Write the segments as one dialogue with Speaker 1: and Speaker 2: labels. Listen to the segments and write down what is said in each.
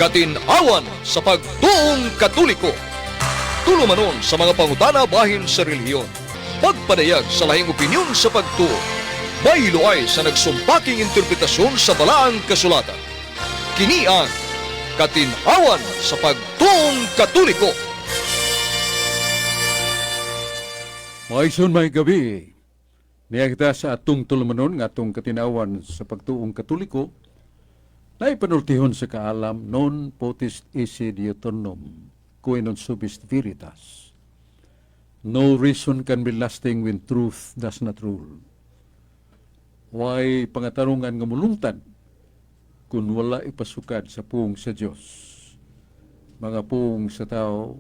Speaker 1: Katin-awan sa pagtuong Katoliko. Tulumanon sa mga pangutana bahin sa relihiyon. Pagpadayag sa lahing opinyon sa pagtuo. Bayloay sa nagsumpaking interpretasyon sa balaang kasulatan. Kini ang Katin-awan sa pagtuong Katoliko.
Speaker 2: Mga igsoon, may gabi. Niya kita sa atong tulumanon nga atong katinawan sa pagtuong Katoliko na ipanultihon sa kaalam non potest esse diuturnum quae non subest veritas. No reason can be lasting when truth does not rule. Way pangatarungan nga mulungtad kung wala ipasukad sa puong sa Dios. Mga puong sa tao,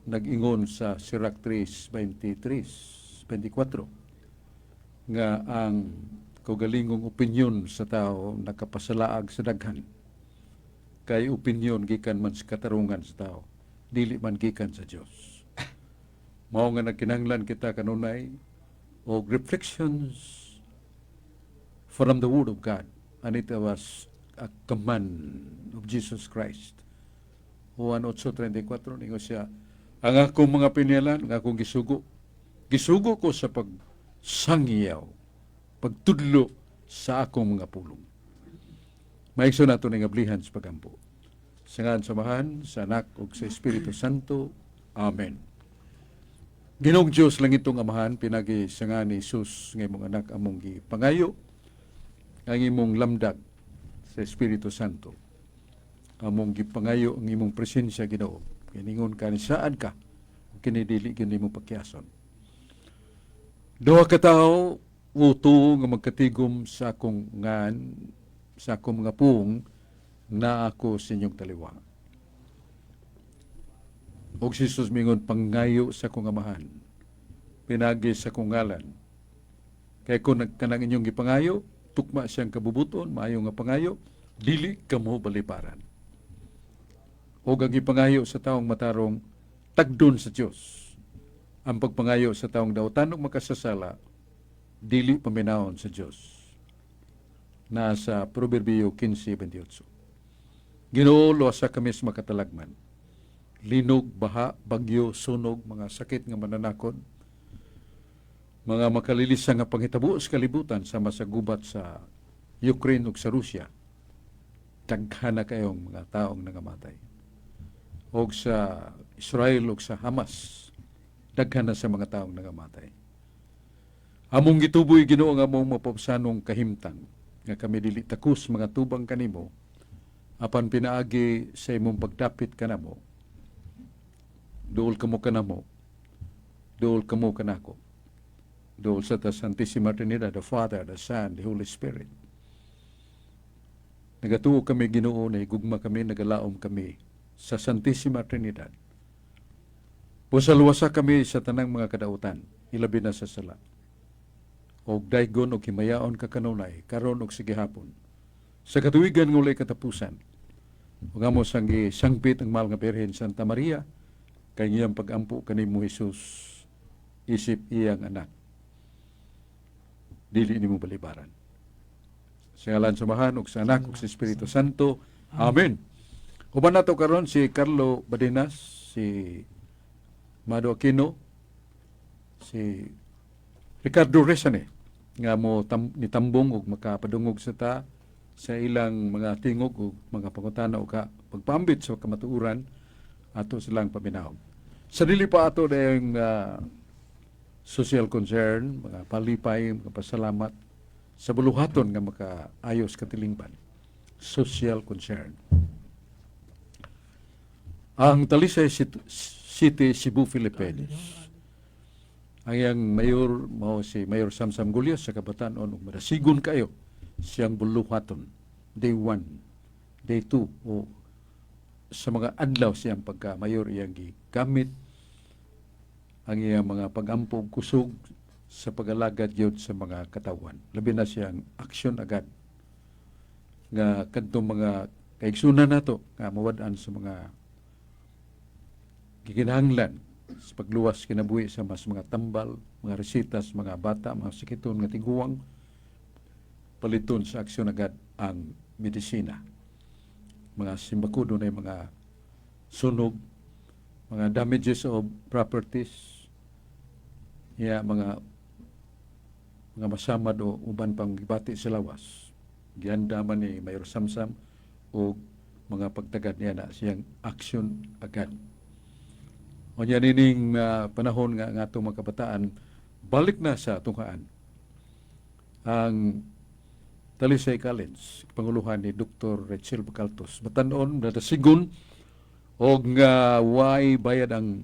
Speaker 2: nag-ingon sa Sirach 3:23, 24 nga ang kaugalingong opinyon sa tao nakapasalaag sa daghan kay opinyon gikan man sa katarungan sa tao, dili man gikan sa Dios. Mao nga nagkinahanglan kita kanunay og reflections from the Word of God, and it was a command of Jesus Christ. Juan 8:34, ningon siya, "Ang akong mga pinialan, ang akong gisugo, gisugo ko sa pagsangyaw, pagtudlo sa akong mga pulong." Maigso, nato ning ablihan sa pagampo. Sa ngalan sa Amahan, sa Anak, ug sa Espiritu Santo. Amen. Ginoong Diyos, langitong Amahan, pinagi sa ngalan ni Jesus nga imong anak among gipangayo ang imong lamdag sa Espiritu Santo. Among gipangayo ang imong presensya, Ginoo. Kiningon ka ni saad ka, kini dili gyud nimo pakiason. Duha ka tawo uto nga magkatigom sa akong ngan, sa akong mga puong, na ako sa inyong taliwa. Og si Jesus mingon, "Pangayo sa akong Amahan pinagi sa akong ngalan. Kay kung kanang inyong gipangayo, tukma siyang kabubuton, maayo nga pangayo, dili kamo baliparan." Og ang gipangayo sa taong matarong, tagdon sa Dios. Ang pagpangayo sa taong dautan ug makasasala, dili paminawon sa Dios. Nasa Proverbio 15:28. Ginoo, luwasa kami sa makatalagman. Linog, baha, bagyo, sunog, mga sakit nga mananakod, mga makalilisa nga panghitabo sa kalibutan sama sa gubat sa Ukraine ug sa Russia. Daghan na kayong mga taong nangamatay. Og sa Israel ug sa Hamas, daghan na sa mga taong nangamatay. Among gituboy, Ginoo, ang among mapapsanong kahimtang nga kami dili takos mga tubang kanimo apan pinaagi sa imong pagdapit kanamo. Duol kamo kanamo. Duol kamo kanako. Duol sa ta Santissima Trinidad, the Father, the Son, the Holy Spirit. Nagatuo kami, Ginoo, na gugma kami, nagalaom kami sa Santissima Trinidad. Busa kami sa tanang mga kadautan, ilabi na sa sala. Og daygon og himayaon ka kanunay, karon og sa gihapon, sa katuigan nga walay katapusan. Ug amo sang gisangpit ang mahal nga Birhen Santa Maria kay iyang pagampo kanimo Jesus isip iyang anak, dili nimo balibaran. Sa ngalan sa Amahan ug sa Anak ug sa Espiritu Santo. Amen. Uban nato karon si Carlo Badenas, si Mado Aquino, si Ricardo Resane nga mo nitambong ug makapadungog sa ta sa ilang mga tingog ug mga pangutana ug ka pagpaambit sa kamatuoran, ato silang paminawon. Sa dili pa ato dayong social concern, mga palipay, mga pasalamat sa buluhaton nga makaayos katilingban. Social concern. Ang Talisay City, Cebu, Philippines. Ang iyang mayor mao si Mayor Samsam Gullas sa kabatan-on ug madasigon kayo siyang buluhaton day 1, day 2 o sa mga adlaw siyang pagka mayor, iyang gigamit ang iyang mga pagampo ug kusog sa pag-alagad gyud sa mga katawan. Labi na siyang aksyon agad nga kadtong mga kaigsunan nato nga mawad-an sa mga gikinahanglan sa pagluwas kinabuhi sa mas mga tambal, mga resitas, mga bata, mga sakiton nga tiguang, paliton sa aksyon agad ang medisina. Mga simbako, dunay mga sunog, mga damages of properties, ya mga masamad o uban pang gibati sa lawas. Giandaman ni Mayor Samsam o mga pagtagad niya na siyang action agad. O niya nining panahon nga nga atong mga kabataan balik na sa tunghaan. Ang Talisay College, panguluhan ni Dr. Rachel Bacaltos. Batanon, nadasigon, og nga way bayad ang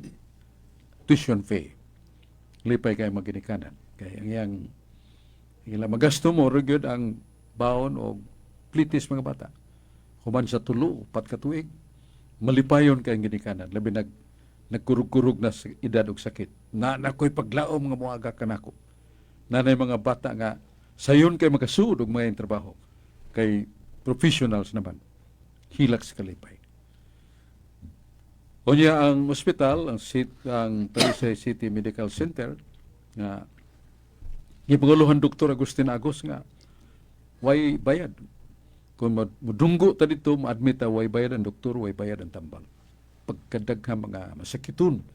Speaker 2: tuition fee. Lipay kay maginikanan. Kay ang iyang ila magasto mo gyud ang baon og plitis mga bata. Human sa 3, 4 ka tuig, malipayon kay ang ginikanan. Labi nagkurug-kurug na sa edad og sakit. Na nakoy paglaom nga moaga kanako. Nanay mga bata nga sayon kay makasuod og mga trabaho kay professionals naman. Hilak sa kalipay. Unya ang ospital, ang Talisay City Medical Center nga gipanguluhan Dr. Agustin Agos nga way bayad. Kung mudunggo ta dito, ma-admit ta, way bayad ang doktor, way bayad ang tambal. Pagkadaghan mga masakiton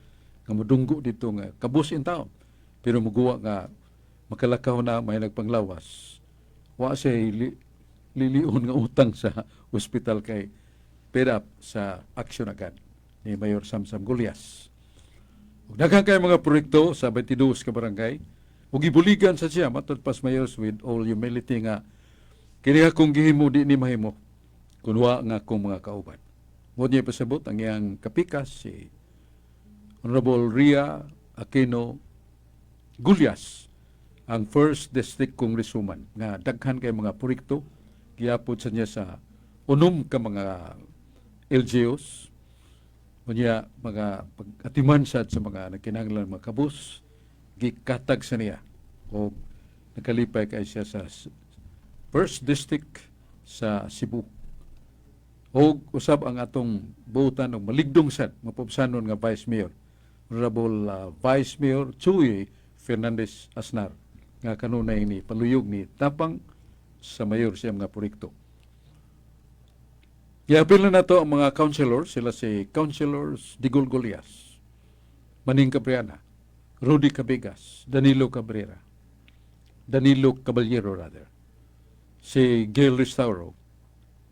Speaker 2: nga mudunggo dito nga kabus in taon. Pero muguwa nga makalakaw na, may nagpanglawas. Wa siya lilion nga utang sa ospital kay paid up sa action agad ni Mayor Samsam Gullas. Ug daghan kay mga proyekto sa 22 ka barangay ug gibuligan sa siya matod pas mayors with all humility nga kini akong gihimo di ni mahimo kun wa nga akong mga kauban. Mo niya pasabot ang iyang kapikas, si Honorable Ria Aquino Gullas, ang first district congresswoman nga daghan kay mga proyekto gihapon sa niya sa 6 ka mga LGUs. Unya mga pag-atiman sad sa mga nagkinahanglan mga kabus gikatag sa niya o nakalipay kay siya sa first district sa Cebu. Og usab ang atong buutan og maligdong sad mapubsanon nga Vice Mayor, Honorable Vice Mayor Chuy Fernandez Asnar, nga kanunay ni paluyog ni tapang sa mayor siya mga proyekto. Giapil na nato ang mga councilors, sila si Councilors Digol Golias, Maning Cabriana, Rudy Cabigas, Danilo Cabrera, Danilo Caballero rather, si Gail Restauro,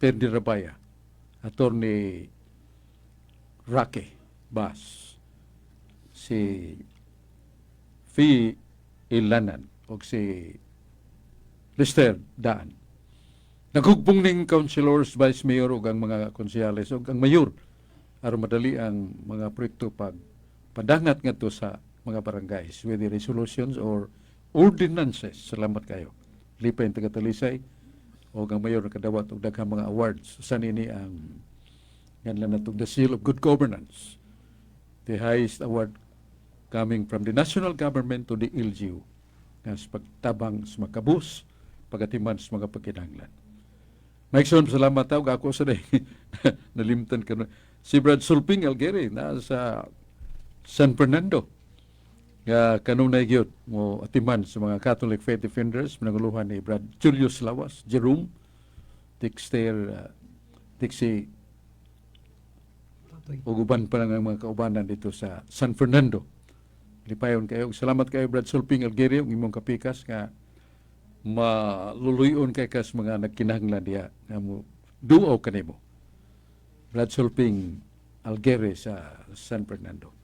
Speaker 2: Perdi Rabaya, Attorney Rocky Bas, si Fi Ilanan, o si Lester Daan. Naghugbong ning councilors, vice mayor ug ang mga konsehales ug ang mayor aron madali ang mga proyekto pag padangat ngadto sa mga barangays with the resolutions or ordinances. Salamat kayo. Lipay ang taga Talisay ug ang mayor nakadawat og daghang mga awards. Usa nini ang nganlan natong the Seal of Good Governance. The highest award coming from the national government to the LGU nga sa pagtabang sa makabus, pagatiman sa mga pagkinahanglan. Mike Son, salamat tao. Ako sa day, nalimtan ka na. Si Brad Sulping Algeri na sa San Fernando. Nga kanunay gyud mo atiman sa mga Catholic Faith Defenders, pinanguluhan ni Brad Julius Lawas, Jerome, Dexter, Dixie, ug uban pa ng mga kaubanan dito sa San Fernando. Lipayon kayo. Salamat kayo, Brad Sulping Algerio, ang imong kapikas nga maluluyon kay kas mga nagkinahanglan diha nga mo duaw kanimo. Brad Sulping Algere sa San Fernando.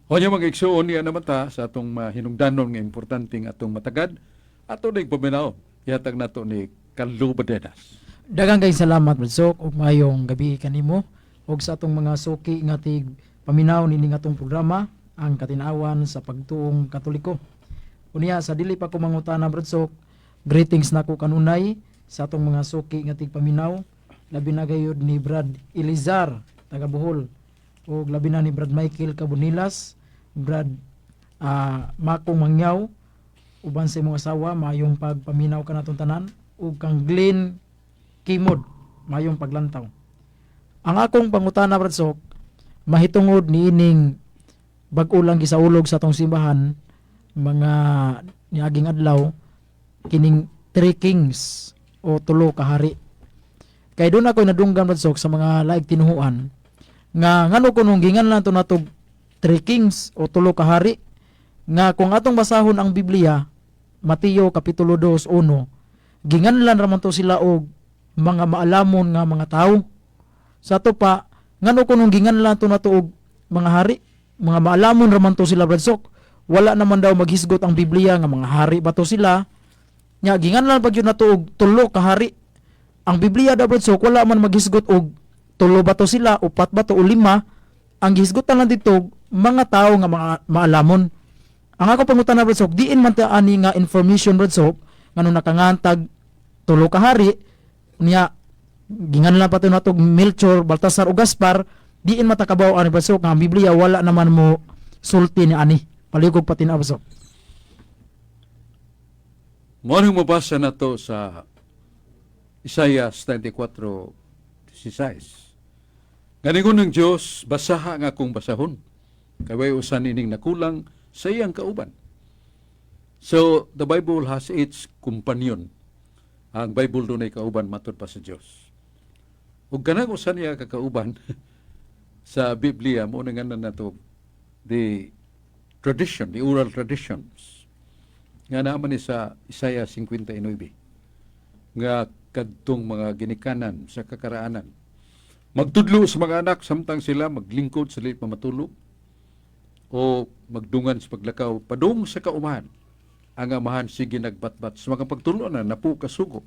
Speaker 2: O niya mga igsuon, niya naman ta sa atong mahinungdanon nga importanteng atong matagad ato ning paminaw, ihatag nato ni Carlo Badenas.
Speaker 3: Daghang kay salamat, Brad Sok, ug maayong gabi kanimo ug sa atong mga suki nga tig paminaw nining atong programa, Ang Katinawan sa Pagtuong Katoliko. Unya sa dili pa ko mangutana, Brad Sok, greetings nako kanunay sa atong mga suki nga tig paminaw, labi na gayud ni Brad Elizar taga Bohol ug labi na ni Brad Michael Cabonilas, Brad Makong Mangyaw uban sa imong asawa, maayong pagpaminaw kanatong tanan, ug kang Glenn Kimod, mayong paglantaw. Ang akong pangutana, Brad Sok, mahitungod niining bag-o lang gisaulog sa atong simbahan mga niaging adlaw, kining Three Kings o tulo ka hari. Kay doon ako nadunggan, Brad Sok, sa mga laig tinuhuan nga ngano kunong ginganlan to natog three kings o tulo ka hari, nga kung atong basahon ang Biblia, Mateo kapitulo 2:1, ginganlan ra man to sila og mga maalamon nga mga tawo. Sa ato pa, ngano kunong ginganlan to nato og mga hari? Mga maalamon ra man to sila, Brad Sok. Wala naman daw maghisgot ang Biblia nga mga hari ba to sila. Nya ginganlan pag yun nato og tulo ka hari. Ang Biblia daw, Brad Sok, wala man maghisgot og tulo ba to sila, upat ba to o lima. Ang gihisgutan lang dito mga tao nga mga maalamon. Ang ako pangutana, Brad Sok, diin man ta ani nga information, Brad Sok, ngano nakangantag tulo ka hari, niya ginganlan pa to nato Melchor, Baltasar ug Gaspar? Diin man ta kabaw ani, Brad Sok, nga ang Biblia wala naman mo sulti ni ani? Palihog pati na, Brad Sok.
Speaker 2: Mo nang mabasa na to sa Isaiah 34:16. Ganingon ng Diyos, "Basaha nga akong basahon. Kay way usa niining nakulang sa iyang kauban." So, the Bible has its companion. Ang Bible dunay kauban matud pa sa Diyos. Ug kanang usa niya ka kauban sa Biblia, mo na nga na nato the tradition, the oral traditions. Nga naman ni sa Isaiah 59 nga kadtong mga ginikanan sa kakaraanan magtudlo sa mga anak samtang sila maglingkod sa dili pa matulog o magdungan sa paglakaw padung sa kaumahan. Ang amahan sige nagbatbat sa mga pagtulo na napu kasugo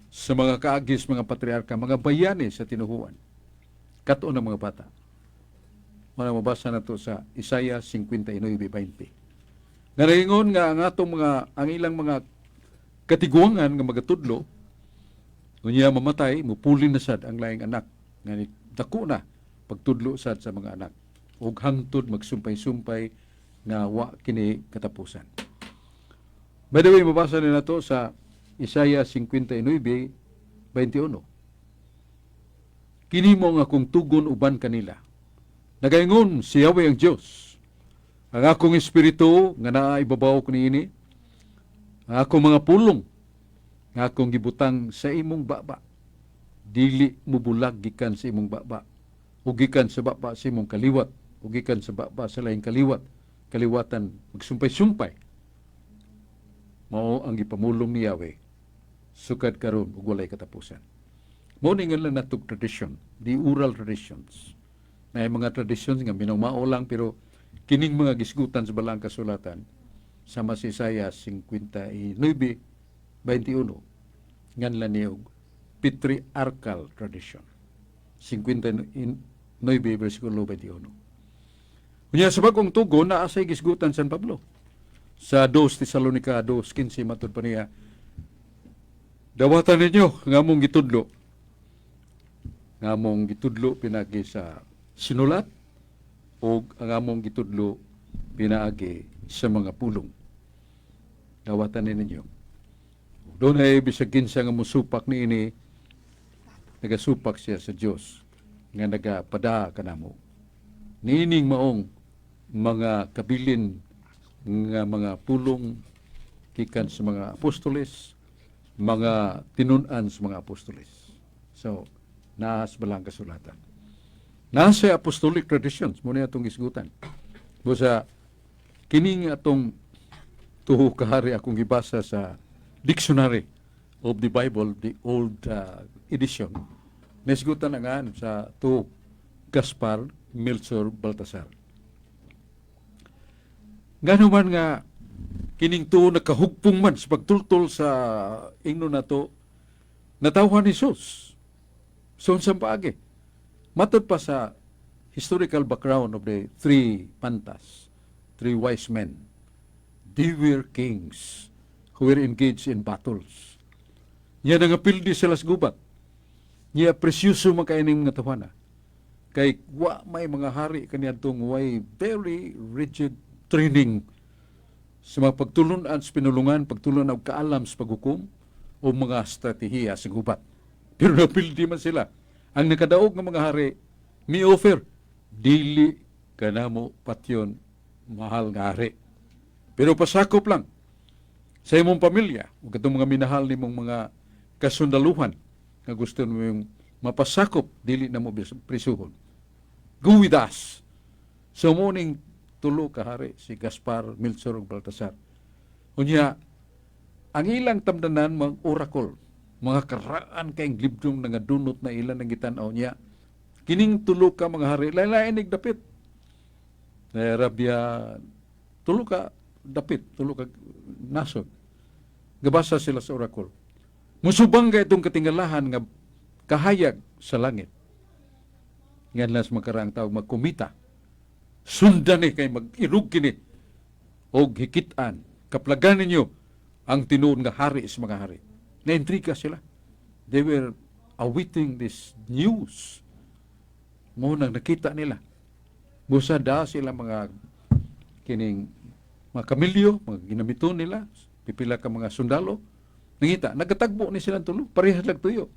Speaker 2: sa mga kaagis, mga patriarka, mga bayani sa tinuhuan, kato ng mga bata. Wala, mabasa na to sa Isaiah 59:20 nga naingon nga ang atong mga, ang ilang mga katiguangan nga magatudlo, unya mamatay, mupuli na sad ang laing anak nga ni dako na pagtudlo sad sa mga anak ug hangtod magsumpay-sumpay nga wa kini katapusan. By the way, mabasa ni nato sa Isaiah 59:21. "Kini mo nga akong tugon uban kanila. Nagaingon si Yahweh ang Dios. Ang akong espiritu nga naa ibabaw kaniini, ang akong mga pulong nga akong gibutang sa imong baba, dili mubulag gikan sa imong baba, ug gikan sa baba sa imong kaliwat, ug gikan sa baba sa laing kaliwat, kaliwatan magsumpay-sumpay. Mao ang gipamulong ni Yahweh sukad karon ug walay katapusan." Mao ni nga lang natog tradition, the oral traditions. Na mga traditions nga minumao lang, pero kining mga gisgutan sa balang kasulatan sama si Isaiah 59:21, nganlan niya og patriarchal tradition. 59 versikulo 21. Unya sa bagong tugon, naa say gisgutan San Pablo. Sa 2 Tesalonica 2:15, matud pa niya, "Dawatan ninyo nga among gitudlo. Nga among gitudlo pinagi sa sinulat o ang among gitudlo pinaagi sa mga pulong. Dawatan ninyo." Dunay bisag kinsa nga musupak niini, nagasupak siya sa Dios nga nagapada kanamo. Niining maong mga kabilin nga mga pulong gikan sa mga apostoles, mga tinun-an sa mga apostoles. So, naa sa balang kasulatan. Naa sa apostolic traditions, mo na atong gisgutan. Busa, kining atong tuho kahari akong gibasa sa Dictionary of the Bible, the old edition. Nisgutan na nga sa tuho Gaspar, Melchor, Baltasar. Ngano man nga kining tuo nakahugpong man sa pagtultol sa ingno nato, natawhan ni Jesus. So unsang paagi? Matod pa sa historical background of the three pantas, three wise men, they were kings who were engaged in battles. Niya nangapildi sila sa gubat. Niya presyoso man kaining mga tawana. Kay wa may mga hari kaniadtong way very rigid training sa mga pagtulunan sa pinulungan, pagtulunan og kaalam sa paghukom o mga estratehiya sa gubat. Pero napildi man sila. Ang nakadaog nga mga hari, mi offer, "Dili kanamo patyon, mahal nga hari. Pero pasakop lang sa imong pamilya ug katong mga minahal nimong mga kasundaluhan nga gusto mo yung Mapasakop dili namo prisuhon. Go with us. So mao ning tulo ka hari, si Gaspar, Melchor ug Baltasar. Unya ang ilang tamdanan mga oracle, mga karaan kayong librong nangadunot na ilan ang gitan-aw niya. Kining tulo ka mga hari, lain-lain ig dapit. Na Arabia, tulo ka dapit, tulo ka nasod. Gabasa sila sa oracle. Musubang ka itong katingalahan nga kahayag sa langit. Nga las makaraang tao magkumita. Sundan ni kay mag-irog kini og hikit-an. Kaplagan ninyo ang tinuod nga hari sa mga hari. Naintriga sila. They were awaiting this news. Mao nang nakita nila. Busa da sila mga kining mga kamilyo, mga ginamiton nila, pipila ka mga sundalo. Nangita, nagatagbo ni silang tulo, parehas lang tuyo.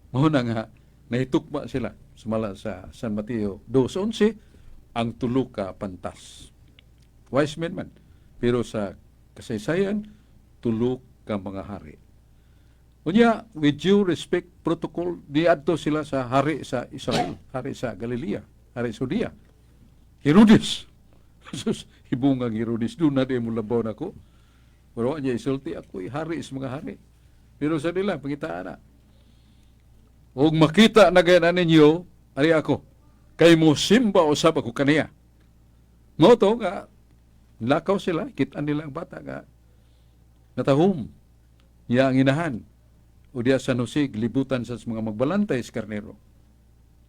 Speaker 2: Mao na nga nahitukma sila sumala sa San Mateo 2:11, ang tulo ka pantas. Wise men man. Pero sa kasaysayan, tulo ka mga hari. Unya, with due respect protocol, diadto sila sa hari sa Israel, hari sa Galilea, hari sa Judea. Herodes. Sus, hibungang Herodes, doon na di mo labaw nako. Pero niya isulti, ako hari sa mga hari. Pero sa nila, pangitaan na. Og makita na gayud ninyo, ari ako, kay mo simba usab ako kaniya. Mao to nga, lakaw sila, kita nila ang bata nga, natahom, niya ang inahan. O diya sa Jose, libutan sa mga magbalantay sa karnero.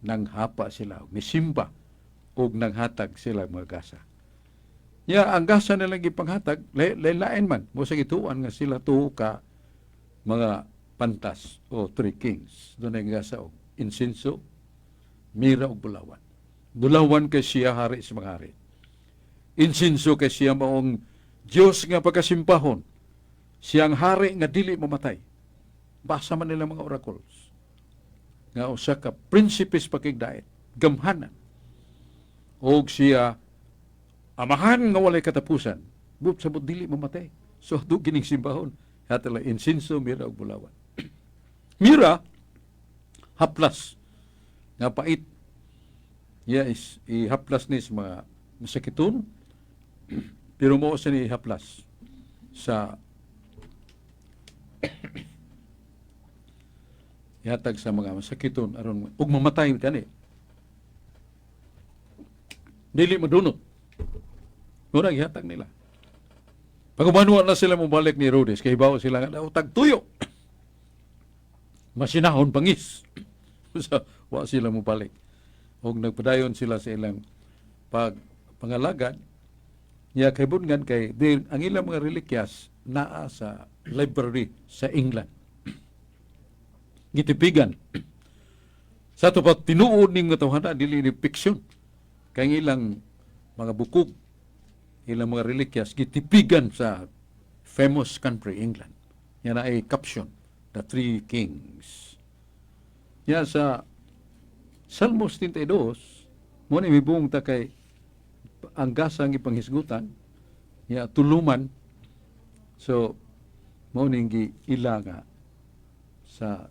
Speaker 2: Nanghapa sila, misimba, og nanghatag sila mga gasa. Ya, ang gasa nilang gipanghatag, lain man. Mo sa gituan nga sila tuo ka mga pantas o three kings. Doon ay gasa og insinso, mira og bulawan. Bulawan kay siya hari sa mga hari. Insinso kay siya maong Diyos nga pagkasimpahon. Siyang hari nga dili mamatay. Basa man nila mga oracles. Nga usa ka prinsipes pakigdait, gamhanan. Og siya amahan nga walay katapusan. But sabot dili mamatay. So do kining simbahon. Hatala insinso, mira ug bulawan. Mira haplas nga pait. Yeah, is ihaplas ni sa mga masakiton. Pero mo sa ni ihaplas sa ihatag sa mga masakiton aron ug mamatay kani. Dili madunot. Mura gihatag nila. Pag na sila mobalik ni Herodes, kay hibaw sila nga daw tagtuyo. Masinahon bangis. So, wa sila mobalik. Og nagpadayon sila sa ilang pag pangalagad. Nya kay bungan kay di, ang ilang mga relikyas naa sa library sa England. Gitipigan. Sa ato pa tinuod ning katawhana, dili ni fiction. Kay ang ilang mga bukog, ilang mga relikyas gitipigan sa famous country England. Yan ay caption, The Three Kings. Yan sa Salmos 32, mo ni mibung ta kay ang gasang ipanghisgutan, ya tuluman. So mao ning ila nga sa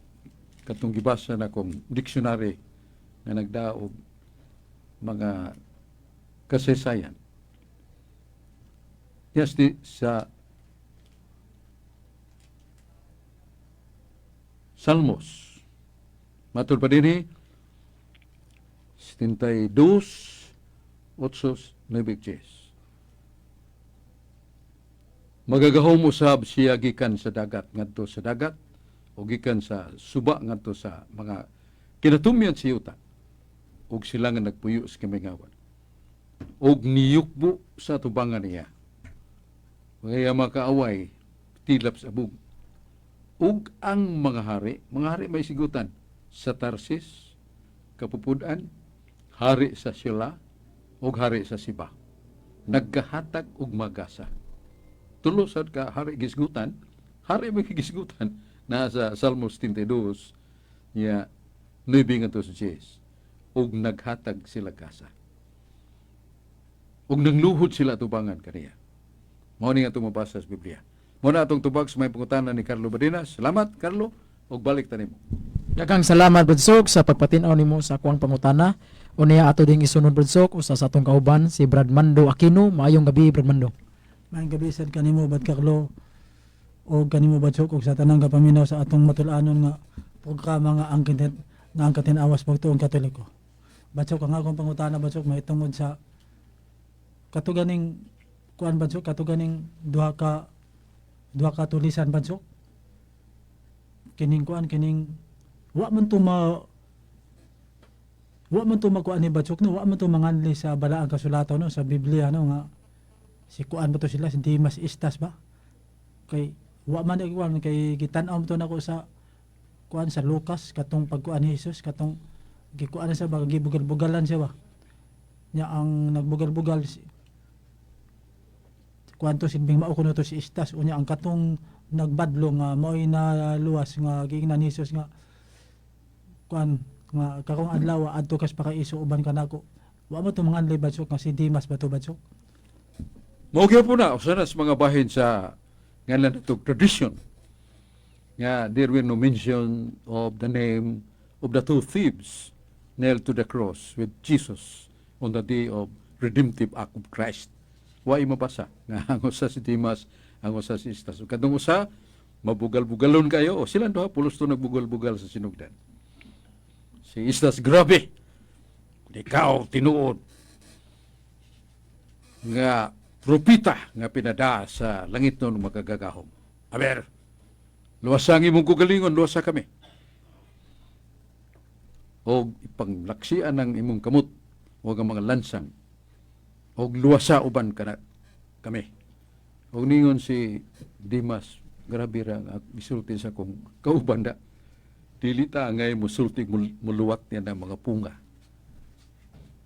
Speaker 2: katong gibasa na kong dictionary nga nagdaog mga kasaysayan. Yes, di, sa Salmos. Matul pa din 72, 8, 9, 10. Magagahom usab siya gikan sa dagat ngadto sa dagat o gikan sa suba ngadto sa mga kinatumyan sa yuta ug sila nga nagpuyo sa kamingawan ug niyukbo sa tubangan niya. Kaya makaaway tilap sa abog. Ug ang mga hari may sigutan sa Tarsis, kapupud-an, hari sa Sila, ug hari sa Siba. Nagkahatag og magasa. Tulo sad ka hari gisgutan, hari may gisgutan na sa Salmos 32 niya 9 ngadto sa 10. Ug naghatag sila gasa. Ug nangluhod sila tubangan kaniya. Mao ni nga atong mabasa sa Biblia. Mao na atong tubag sa may pangutana ni Carlo Badinas. Salamat, Carlo, ug balik ta nimo.
Speaker 3: Daghang salamat, Brad Sok, sa pagpatin-aw nimo sa akuang pangutana. Unya ato ding isunod, Brad Sok, usa sa atong kauban, si Brad Mando Aquino. Maayong gabi, Brad Mando.
Speaker 4: Maayong gabi sad kanimo, Brad Carlo, o kanimo, Brad Sok, ug sa tanang gapaminaw sa atong matul-anon nga programa nga ang Katin-awa sa Pagtuong Katoliko. Brad Sok, ang akong pangutana, Brad Sok, mahitungod sa katuganing kuan, Brad Sok, katuganing duha ka tulisan, Brad Sok. Kining kuan, kining wa man to makuan ni Brad Sok, no, wa man to manganli sa balaang kasulatan, no, sa Biblia, no, nga si kuan ba to sila, si Dimas, Istas ba, kay wa man kuan, kay gitan-aw mo to nako sa kuan, sa Lucas, katong pagkuan ni Jesus, katong gikuan sa ba, gibugal-bugalan siya ba nya, ang nagbugal-bugal si kuan to, silbing mao kuno to si Istas. Unya ang katong nagbadlo nga mao'y naluwas, nga giingnan ni Jesus nga kuan, nga karong adlaw adto kas paraiso uban kanako, wa mo to manganli, Brad Sok, nga si Dimas ba to, Brad Sok?
Speaker 2: Mao po na usa na sa mga bahin sa ngalan natong tradition nga there were no mention of the name of the two thieves nailed to the cross with Jesus on the day of redemptive act of Christ. Wa mabasa nga ang usa si Dimas, ang usa si Istas. Ug kadtong usa mabugal-bugalon kayo o silang duha pulos to nagbugal-bugal sa sinugdan. Si Istas, grabe. Kung ikaw tinuod nga propita nga pinada sa langit nun makagagahom. Aber, luwasa ang imong kugalingon, luwasa kami. O ipanglaksian ang imong kamot o ang mga lansang o luwasa uban kana kami. O ningon si Dimas, grabe ra ang gisulti sa akong kauban da. Dili ta angay musulti muluwat niya ng mga punga.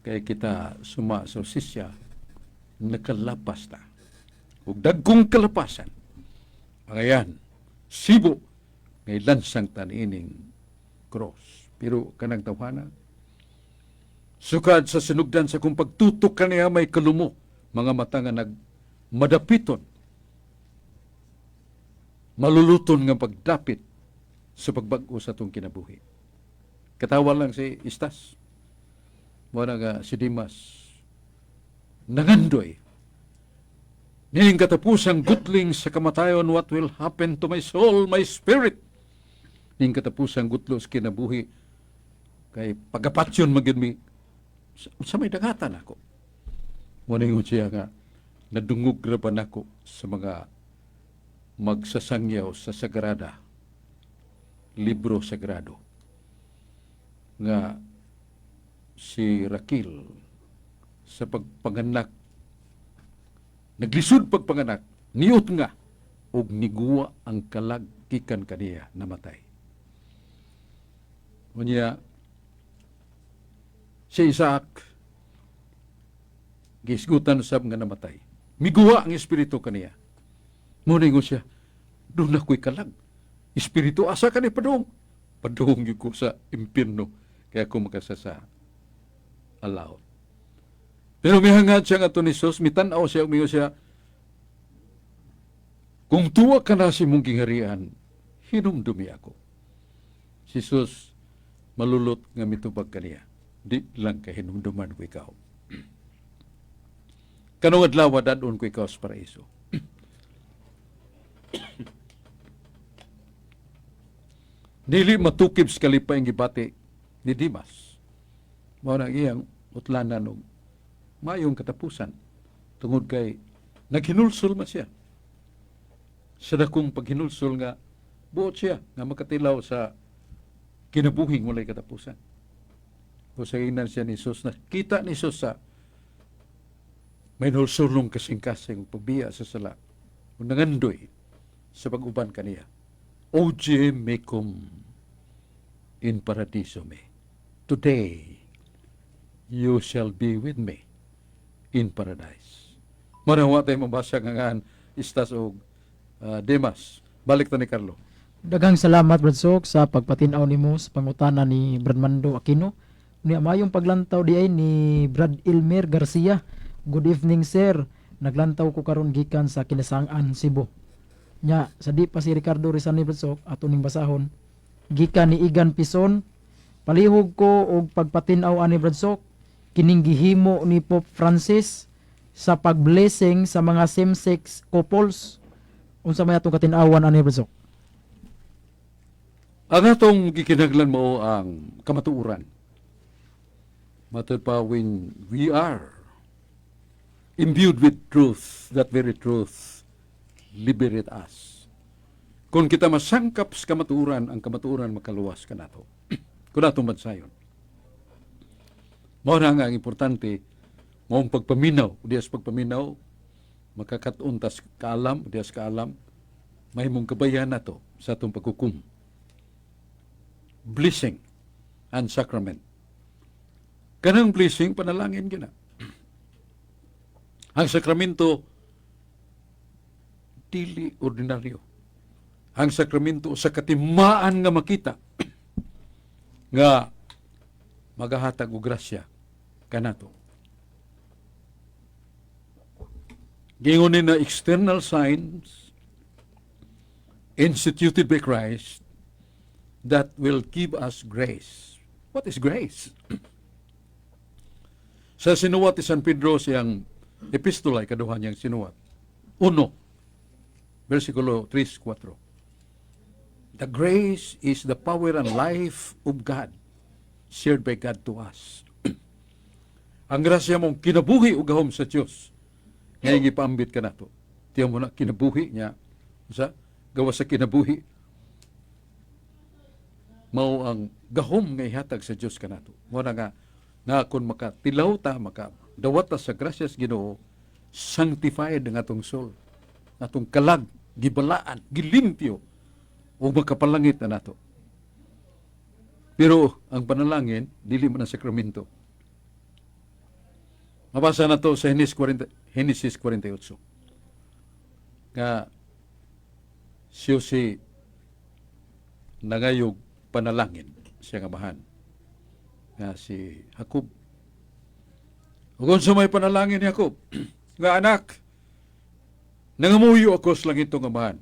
Speaker 2: Kay kita suma sa sisya, nakalapas ta. Ug dagkong kalapasan. Angayan, sibo, ngay lansang tanining cross. Pero kanang tawhana, sukad sa sinugdan sa kung pagtutok kaniya may kalumo, mga mata nga nag madapiton, maluluton nga pagdapit sa pagbag-o sa atong kinabuhi. Katawa lang si Istas. Wala nga si Dimas nangandoy. Ning katapusang gutling sa kamatayon, what will happen to my soul, my spirit? Ning katapusang gutlo sa kinabuhi, kay pagapatyon magyud mi, sa may dangatan ako. Mo siya nga, nadungog ra ba nako sa mga magsasangyaw sa Sagrada, libro sagrado, nga si Raquel sa pagpanganak, naglisod pagpanganak, niut nga og niguwa ang kalag gikan kaniya, namatay. Unya si Isaac gisgutan sab nga namatay, miguwa ang espiritu kaniya. Mo ningon siya, "Doon ako'y kalag espiritu, asa ka ni padung? Padung gyud ko sa impyerno kaya ako makasasa alaot." Pero mihangad siya nga ni Jesus, mitan-aw siya, umingon siya, "Kung tuwa ka na sa imong gingharian, hinumdumi ako." Si Jesus malulot nga mitubag kaniya, "Di lang kay hinumduman ko ikaw. Kanong adlaw dad-on ko ikaw sa paraiso." Dili matukib sa kalipay ang gibati ni Dimas. Mao na ang iyang utlanan og maayong katapusan tungod kay naghinulsol man siya. Sa dakong paghinulsol nga buot siya nga makatilaw sa kinabuhing walay katapusan. O sa ingnan siya ni Jesus, na kita ni Jesus sa may nulsulong kasing-kasing pagbiya sa sala o nangandoy sa pag-uban kaniya. "Hodie mecum in paradiso me." Today, you shall be with me in paradise. Manawa tayo mabasa nga ngan Istas og Demas. Balik ta ni Carlo.
Speaker 3: Daghang salamat, Brad Sok, sa pagpatin-aw nimo sa pangutana ni Brad Mando Aquino. Unya mayong paglantaw di ay ni Brad Ilmer Garcia. Good evening, sir. Naglantaw ko karon gikan sa Kinasangan, Cebu. Nya sa di pa si Ricardo Rizal ni Brad Sok ato ning basahon. Gikan ni Igan Pison, palihog ko og pagpatin-aw ani, Brad Sok, kining gihimo ni Pope Francis sa pagblessing sa mga same-sex couples. Unsa may atong katin-awan ani, Brad Sok?
Speaker 2: Ang atong gikinahanglan mao ang kamatuoran. Matod pa, when we are imbued with truth, that very truth liberate us. Kung kita masangkap sa kamatuoran, ang kamatuoran makaluwas kanato. Kung atong bansayon. Mao na nga ang importante, mao ang pagpaminaw. Diya sa pagpaminaw, makakat-on tas kaalam, diya sa kaalam, mahimong kabayan nato sa atong paghukom. Blessing and sacrament. Kanang blessing, panalangin gina. Ang sakramento, dili ordinaryo. Ang sakramento sa katimaan nga makita nga magahatag og grasya kanato. Giingon ni na external signs instituted by Christ that will give us grace. What is grace? Sa sinuwat ni San Pedro, siyang epistola, ikaduha niyang sinuwat, 1, versikulo 3, 4. The grace is the power and life of God shared by God to us. Ang grasya mao kinabuhi ug gahom sa Dios nga gipaambit kanato. Tiyan mo na kinabuhi niya sa gawas sa kinabuhi mao ang gahom nga ihatag sa Dios kanato. Mao na nga nga kung makatilaw ta, makadawat ta sa grasya sa Ginoo, sanctified ang atong soul, atong kalag, gibalaan, gilimpyo ug makapalangit na nato. Pero ang panalangin dili man ang sakramento. Mabasa na to sa Genesis 40, Genesis 48. Nga siya si nangayog panalangin siya nga amahan nga si Jacob. Ug unsa may panalangin ni Jacob? Nga anak, nangamuyo ako sa langit nga amahan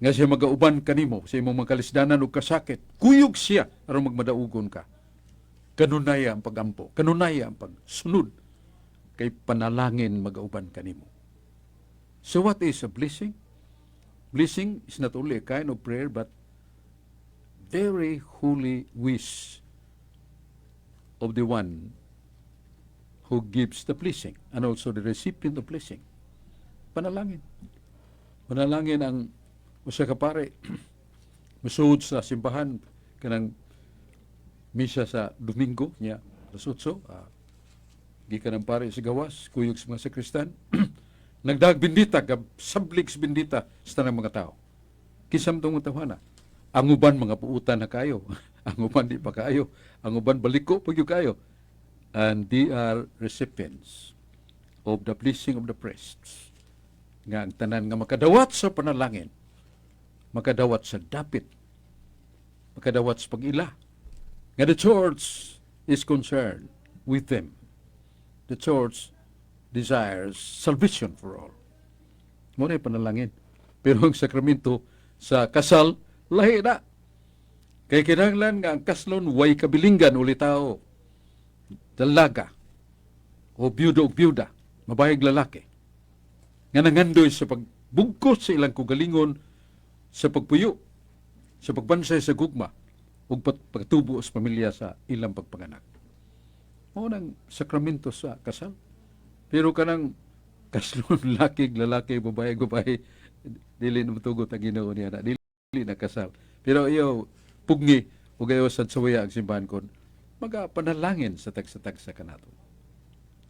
Speaker 2: nga siya magauban kanimo sa imong mga kalisdanan ug kasakit. Kuyog siya aron magmadaugon ka. Kanunaya ang pagampo, kanunaya ang pagsunod kay panalangin magauban kanimo. So what is a blessing? Blessing is not only a kind of prayer but very holy wish of the one who gives the blessing and also the recipient of blessing. Panalangin. Panalangin ang usa ka pare musuod sa simbahan kanang misa sa Domingo niya alas 8, gikan ang pare sa gawas, kuyog sa mga sakristan, nagdag bendita, gab sablig sa bendita sa tanang mga tao. Kinsa man tong tawhana? Ang uban mga puutan na kayo, ang uban di pa kayo, ang uban baliko pag kayo, and they are recipients of the blessing of the priests nga ang tanan nga makadawat sa panalangin makadawat sa dapit, makadawat sa pag-ila nga the church is concerned with them. The church desires salvation for all. Mao na panalangin. Pero ang sakramento sa kasal, lahi na. Kay kinahanglan nga ang kaslon way kabilinggan uli tao. Dalaga o byudo o byuda, babae ug lalaki, nga nangandoy sa pagbugkos sa ilang kugalingon sa pagpuyo, sa pagbansay sa gugma, ug pagtubo sa pamilya sa ilang pagpanganak. Mao nang sakramento sa kasal. Pero kanang kaslon laki lalaki, babae babae, dili na motugot ang Ginoo niya na dili na kasal. Pero iyo pugni ug ayo sad sawaya ang simbahan kon magapanalangin sa tagsa-tagsa kanato.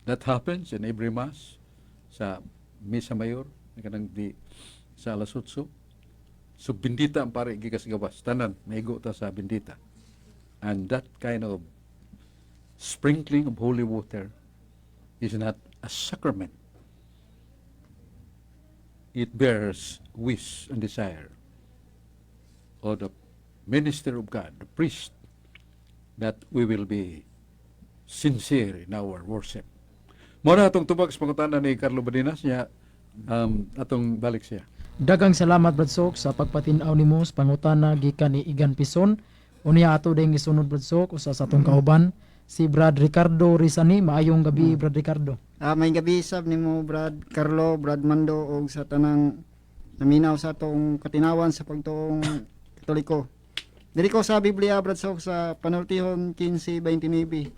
Speaker 2: That happens in every mass, sa misa mayor kanang di sa alas 8. So bendita ang pare gikas gawas, tanan maigo ta sa bendita. And that kind of sprinkling of holy water is not a sacrament. It bears wish and desire of the minister of God, the priest, that we will be sincere in our worship. Mao na atong tubag sa pangutana ni Carlo Badinas niya, atong balik siya.
Speaker 3: Daghang salamat, Brad Sok, sa pagpatin-aw nimo sa pangutana gikan ni Igan Pison. Unya ato ding gisunod, Brad Sok, usa sa atong kauban, si Brad Ricardo Rizani. Maayong gabi, Brad Ricardo.
Speaker 5: May gabi sab nimo, Brad Carlo, Brad Mando, ug sa tanang naminaw sa atong Katinawan sa Pagtuong Katoliko. Diri ko sa Biblia, Brad Sok, sa Panultihon 15:29.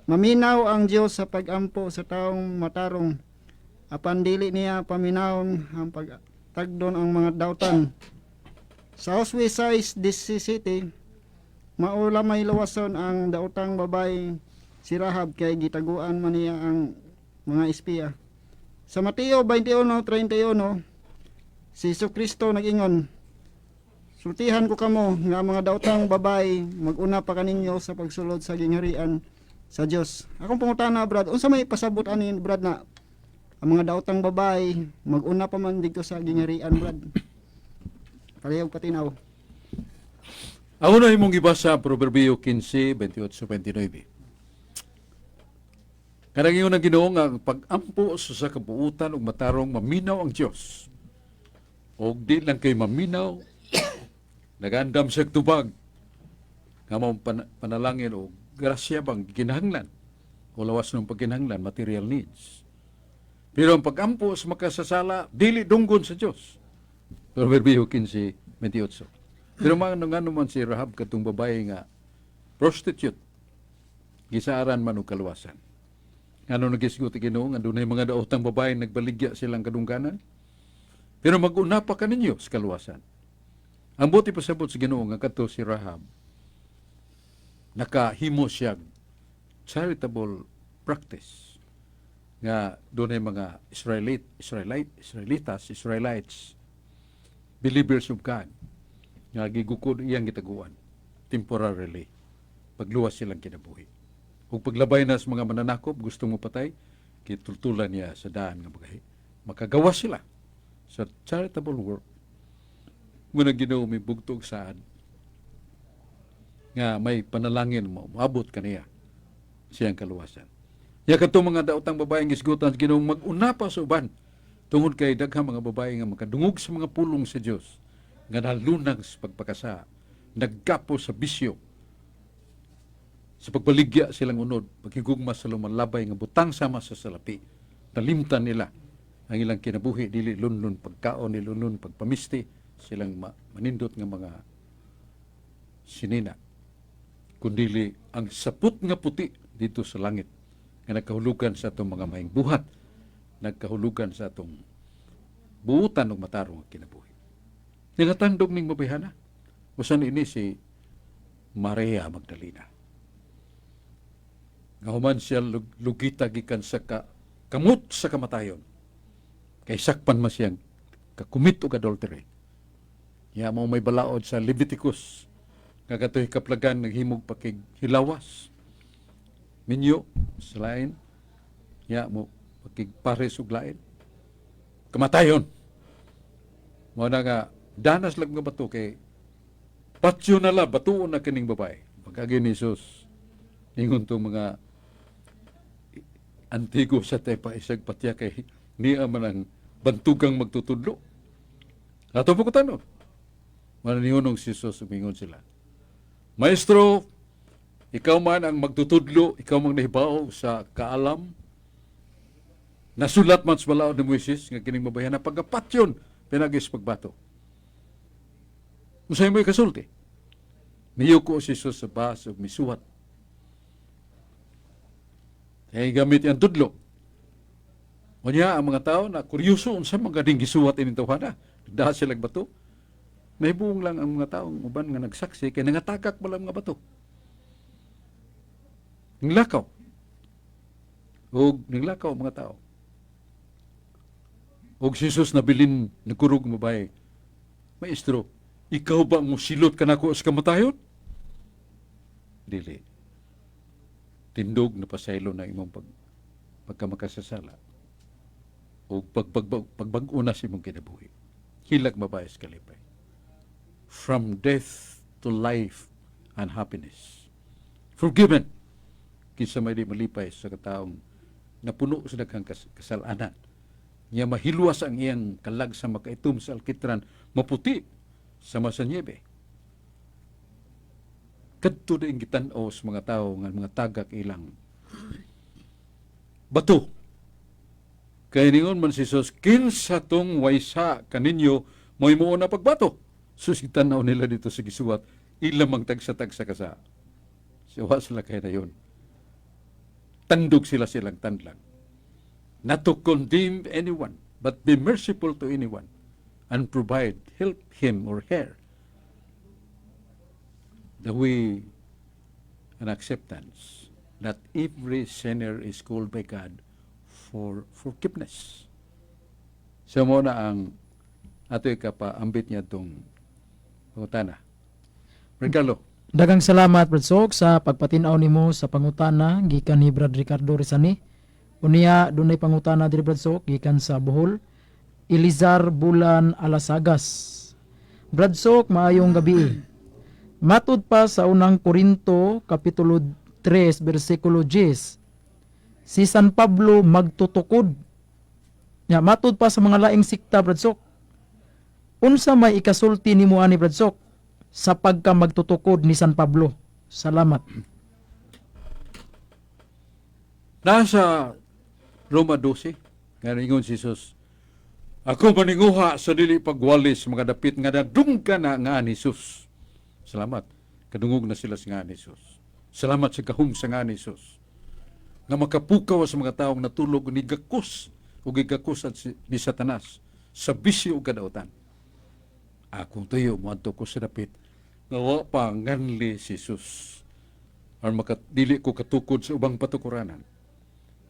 Speaker 5: Maminaw ang Dios sa pagampo sa taong matarong, apan dili niya paminawon ang pagtagdon ang mga dautan. Sa Josue 6:17, mao may luwason ang daotang babae si Rahab kay gitaguan man niya ang mga espiya. Sa Mateo 21:31, si Hesus Kristo nag-ingon, "Sultihan ko kamo nga ang mga daotang babae mag-una pa kaninyo sa pagsulod sa gingharian sa Dios." Akong pangutana, Brad, unsa may pasabot ani, Brad, na ang mga daotang babae mag-una pa man didto sa gingharian, Brad? Palihog patinaw.
Speaker 2: Ang una imong gibasa, Proverbio 15:28-29. Kanang ingon ang Ginoo nga ang pag-ampo sa usa ka buutan ug matarong, maminaw ang Dios. Og di lang kay maminaw, nagandam siya tubag nga mao panalangin o grasya bang ginahanglan o lawas ng pagkinahanglan, material needs. Pero ang pag-ampo sa makasasala, dili dunggon sa Dios. Proverbio 15:28. Pero mga nga man si Rahab, katong babae nga prostitute, gisaaran man og kaluwasan. Ngano nagisgot Ginoo nga dunay mga daotang babae nagbaligya silang kadungganan? Pero mag-una pa kaninyo sa kaluwasan. Ang buot pasabot sa Ginoo nga kadto si Rahab, nakahimo siya charitable practice nga dunay mga Israelite, Israelite, Israelitas, Israelites, believers of God, nga gigukod iyang gitaguan temporarily pagluwas silang kinabuhi. Ug paglabay na sa mga mananakop, gusto mo patay, kitultulan niya sa daan nga makagawas sila sa charitable work. Muna Ginoo may bugtog saad nga may panalangin mo, moabot kaniya siyang kaluwasan. Ya kadtong mga daotang babaeng gisgutan sa Ginoo mag-una pa sa uban tungod kay daghang mga babae nga makadungog sa mga pulong sa Dios nga nalunag sa pagpakasa, naggapo sa bisyo, sa pagbaligya silang unod, paghigugma sa lumalabay nga butang sama sa salapi. Nalimtan nila ang ilang kinabuhi, dili lunlun pagkaon, dili lunlun pagpamisti, silang manindot nga mga sinina, kundili ang sapot nga puti dito sa langit nga nagkahulugan sa atong mga maayong buhat, nagkahulugan sa atong buutan og matarong nga kinabuhi. Nagatandog ning mabayhana. Usan ini si Maria Magdalena. Nga human siya lugita gikan sa kamot sa kamatayon. Kay sakpan man siyang kakumit og adultery. Ya mao may balaod sa Leviticus nga katoy kaplagan naghimog pakig hilawas. Minyo sa lain, ya mo pakigpares og lain. Kamatayon. Mao na nga danas lang nga bato kay patyo na la, batuon na kining babae. Pagkagi ni Jesus, ingon tong mga antigo sa tepa isag patya kay niya man ang bantugang magtutudlo. Ato po ko tanong. Mananihunong si Jesus, umingon sila. "Maestro, ikaw man ang magtutudlo, ikaw man nahibaw sa kaalam. Nasulat man sa balaod ni Moises nga kining mabayhan na pagkapatyon pinagis pagbato. Unsay mo ikasulti?" Niyuko si Jesus sa bas ug misuwat. Kaya gamit ang tudlo. Unya ang mga tao na kuryoso unsa man gading gisuwat ining tawhana. Nagdaha sila bato. Nahibuong lang ang mga taong uban nga nagsaksi kay nangatagak ba lang mga bato. Ninglakaw. Ug ninglakaw ang mga tao. Ug si Jesus nabilin nagkurog mabaye. "Maestro, ikaw ba ang musilot kanako sa kamatayon?" "Dili. Tindog na pasaylo na imong pagkamakasasala o pagbag-o na sa imong kinabuhi. Hilak babae sa kalipay." From death to life and happiness. Forgiven. Kinsa may di malipay sa kataong napuno sa daghang kasalanan. Nya mahilwas ang iyang kalag sa makaitom sa alkitran, maputi sama sa niebe. Kadto na gitan-aw sa mga tao nga mga tagak ilang bato. Kay ningon man si Jesus, "Kinsa tong waysa kaninyo mo'y muuna pagbato?" Sus, gitan-aw nila dito sa gisuwat, ilang mang tagsa-tagsa kasa. Siwa sila kay na yun. Tandog sila silang tanlang. Not to condemn anyone, but be merciful to anyone and provide, help him or her the way and acceptance that every sinner is called by God for forgiveness. So mao na ang ato ikapaambit niya itong pangutana. Ricardo.
Speaker 3: Daghang salamat, Brad Sok, sa pagpatin-aw nimo sa pangutana gikan ni Brad Ricardo Rizani. Unya dunay pangutana diri, Brad Sok, gikan sa Bohol. Elizar Bulan Alasagas. "Brad Sok, maayong gabi. Matud pa sa Unang Korinto kapitulo 3 bersikulo 10, si San Pablo magtutukod. Ya, matud pa sa mga laing sikta, Brad Sok. Unsa may ikasulti nimo ani, Brad Sok, sa pagka magtutukod ni San Pablo? Salamat."
Speaker 2: Nasa Roma 12, nga ingon si Jesus, "Ako maninguha sa dili pagwali sa mga dapit nga nadunggan na nga ni Jesus." Salamat. Kadungog na sila sa nga ni Jesus. Salamat sa gahom sa nga ni Jesus. Nga makapukaw sa mga taong natulog ni gakos o gigakos at ni Satanas sa bisyo ug kadautan. Akong tuyo, moadto ko sa dapit nga wa pa nganli si Jesus. Or dili ko katukod sa ubang patukuranan.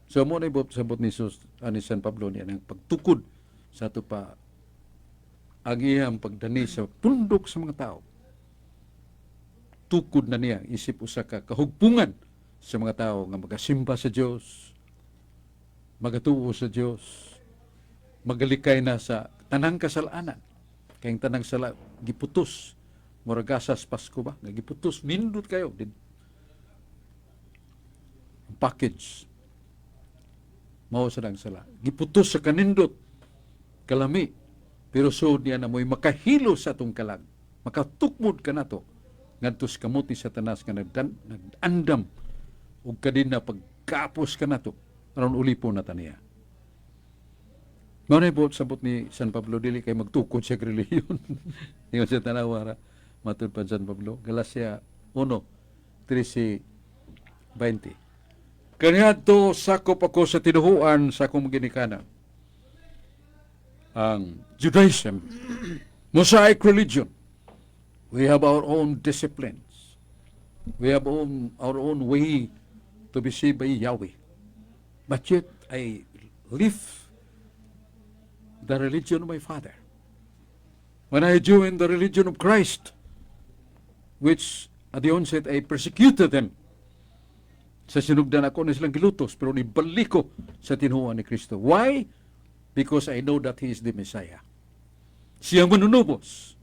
Speaker 2: So mao na ibot sabot ni Jesus ani San Pablo niya ang pagtukod sa ato pa ang iyang pagdani sa pundok sa mga tao. Tukod na niya isip usa ka kahugpungan sa mga tao nga magasimba sa Dios, magatuo sa Dios, magalikay na sa tanang kasalanan. Kay ang tanang sala giputos, murag gasas Pasko ba? Nga giputos, nindot kayo. Ang package mao sa nang sala. Giputos sa kanindot, kalami. Pero sud niya na mo'y makahilo sa atong kalag. Makatukmod ka nato. Ngadto sa kamot ni Satanas nga nagandam ug kadina pagkapos ka nato aron ulipon na ta niya. Mao na ibot sabot ni San Pablo, dili kay magtukod siya relihiyon. Ingon siya, tanawa ra matud pa San Pablo, Galacia 1, 13, 20. "Kaniadto sakop ako sa tinuhuan sa akong ginikanan." Ang Judaism, Mosaic religion, we have our own disciplines. We have our own way to be saved by Yahweh. But yet, I live the religion of my father. When I joined the religion of Christ, which at the onset I persecuted them, sa sinugdan ako na silang gilutos, pero nibalik ko sa tinuhuan ni Kristo. Why? Because I know that He is the Messiah. Siyang manunubos.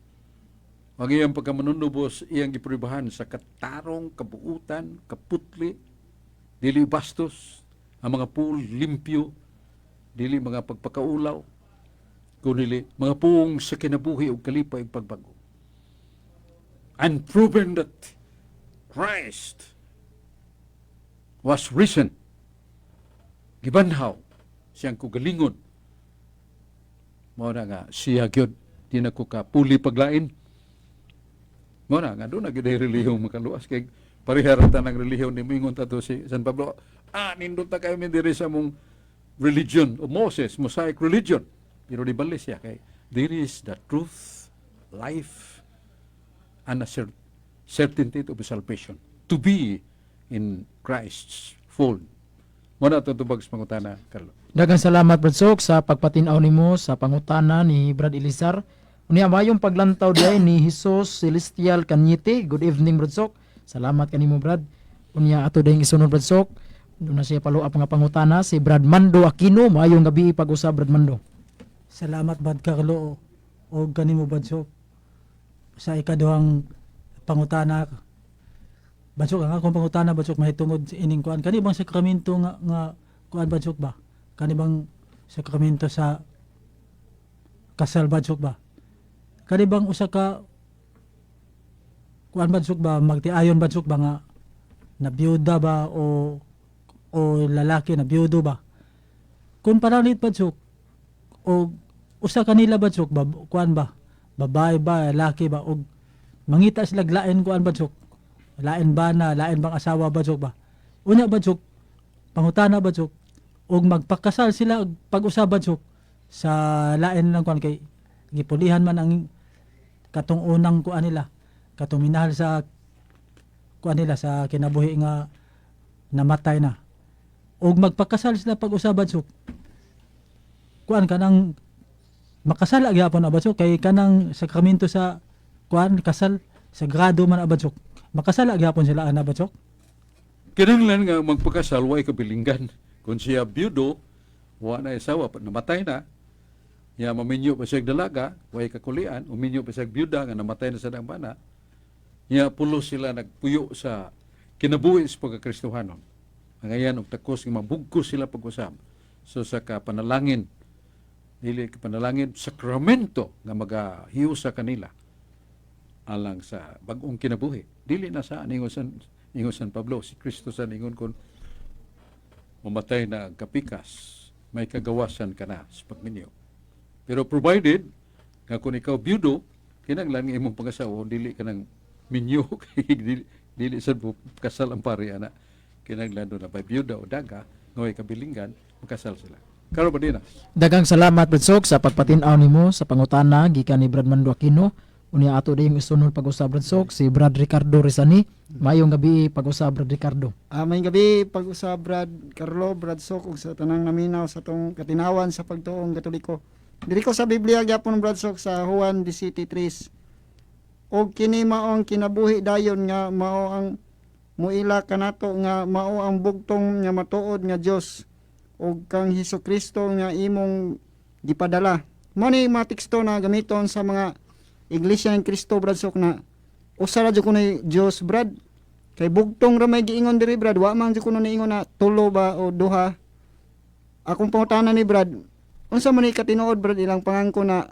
Speaker 2: Ang iyang pagkamanunubos, iyang gipribahan sa katarong, kabuutan, kaputli, dili bastos, ang mga puol limpyo, dili mga pagpakaulaw, kundi mga puong sa kinabuhi ug kalipay ug pagbago. And proven that Christ was risen. Gibanhaw siyang kugalingon. Mao na nga siya gyud, di na ko kapuli paglain. Mao na nga doon na gyud ay relihiyon makaluwas kay parehara ta ng relihiyon ni moingon ta to si San Pablo, nindot na kayo mi diri sa mong religion of Moses, Mosaic religion. Pero di bali siya kay there is the truth, life, and a certainty of salvation to be in Christ's fold. Mao na tubag sa pangutana, Carlo.
Speaker 3: Daghang salamat, Brad Sok, sa pagpatin-aw nimo sa pangutana ni Brad Elizar. Unya mayong paglantaw diay ni Jesus Celestial Cañete. "Good evening, Brad Sok." Salamat kanimo, Brad. Unya ato dayong isunod, Brad Sok. Doon na siya follow up nga pangutana si Brad Mando Aquino. Maayong gabi pag-usab, Brad Mando.
Speaker 4: Salamat, Brad Carlo, o kanimo, Brad Sok, sa ikaduhang pangutana. Brad Sok, ang akong pangutana, Brad Sok, mahitungod sa ining kuan kani bang sakramento nga nga kuan, Brad Sok, ba kani bang Sakramento sa kasal, Brad Sok, ba? Kani bang usa ka kuan, Brad Sok, ba, magtiayon, Brad Sok, ba, nga nabiyuda ba o lalaki na biyudo ba, kung paralit, Brad Sok, o usa kanila, Brad Sok, ba, kuan ba, babae ba, lalaki ba, og mangita sila lain kuan, Brad Sok, lain ba na lain bang asawa, Brad Sok, ba, unya, Brad Sok, pangutana, Brad Sok, og magpakasal sila og pag-usab, Brad Sok, sa lain lang kuan, kay gipulihan man ang katong unang kuan nila, katong minahal sa kuan nila sa kinabuhi nga namatay na, og magpakasal sila pag-usab, Brad Sok, kuan, kanang makasala gyapon na, Brad Sok, kay kanang sakramento sa kuan, kasal, sagrado man, Brad Sok, makasala gyapon sila ana, Brad Sok?
Speaker 2: Kinahanglan nga magpakasal way kabilinggan. Kung siya byudo, wa na asawa, namatay na, ya maminyo pa siya dalaga, way kakulian, uminyo pa siya byuda nga namatay na sa dang bana, ya pulos sila nagpuyo sa kinabuhi sa pagkakristohanon. Ang ayan og takos nga mabugkos sila pag-usab. So sa kapanalangin, dili kapanalangin, sakramento nga magahiyo sa kanila alang sa bag-ong kinabuhi. Dili na sa ingon San Pablo, si Kristo sa ingon kon mamatay na ang kapikas, may kagawasan ka na sa pagminyo. Pero provided nga kung ikaw byudo, kinahanglan nga imong pangasawa dili ka nang minyo kay dili sad mo kasal ang pari ana. Kinahanglan do na by byuda o daga nga way kabilinggan, makasal sila. Carlo Badinas.
Speaker 3: Daghang salamat, Brad Sok, sa pagpatin-aw nimo sa pangutana gikan ni Brad Mando Aquino. Unya ato dayong isunod pag-usab, Brad Sok, si Brad Ricardo Rizani. Maayong gabi pag-usab, Brad Ricardo.
Speaker 5: May gabi pag-usab, Brad Carlo, Brad Sok, ug sa tanang naminaw sa tong katinawan sa pagtuong Katoliko. Diri ko sa Biblia gyapon, Brad Sok, sa Juan 17:3. Og kini mao ang kinabuhi dayon nga mao ang muila kanato nga mao ang bugtong nga matuod nga Dios ug kang Hesus Kristo nga imong gipadala. Mo ni mga teksto na gamiton sa mga Iglesia ng Kristo, Brad Sok, na usa ra jud kunoy Dios, Brad. Kay bugtong ra may giingon diri, Brad, wa man jud kuno niingon na tulo ba o duha. Akong pangutana ni Brad, unsa man ni katinuod, Brad, ilang pangangko na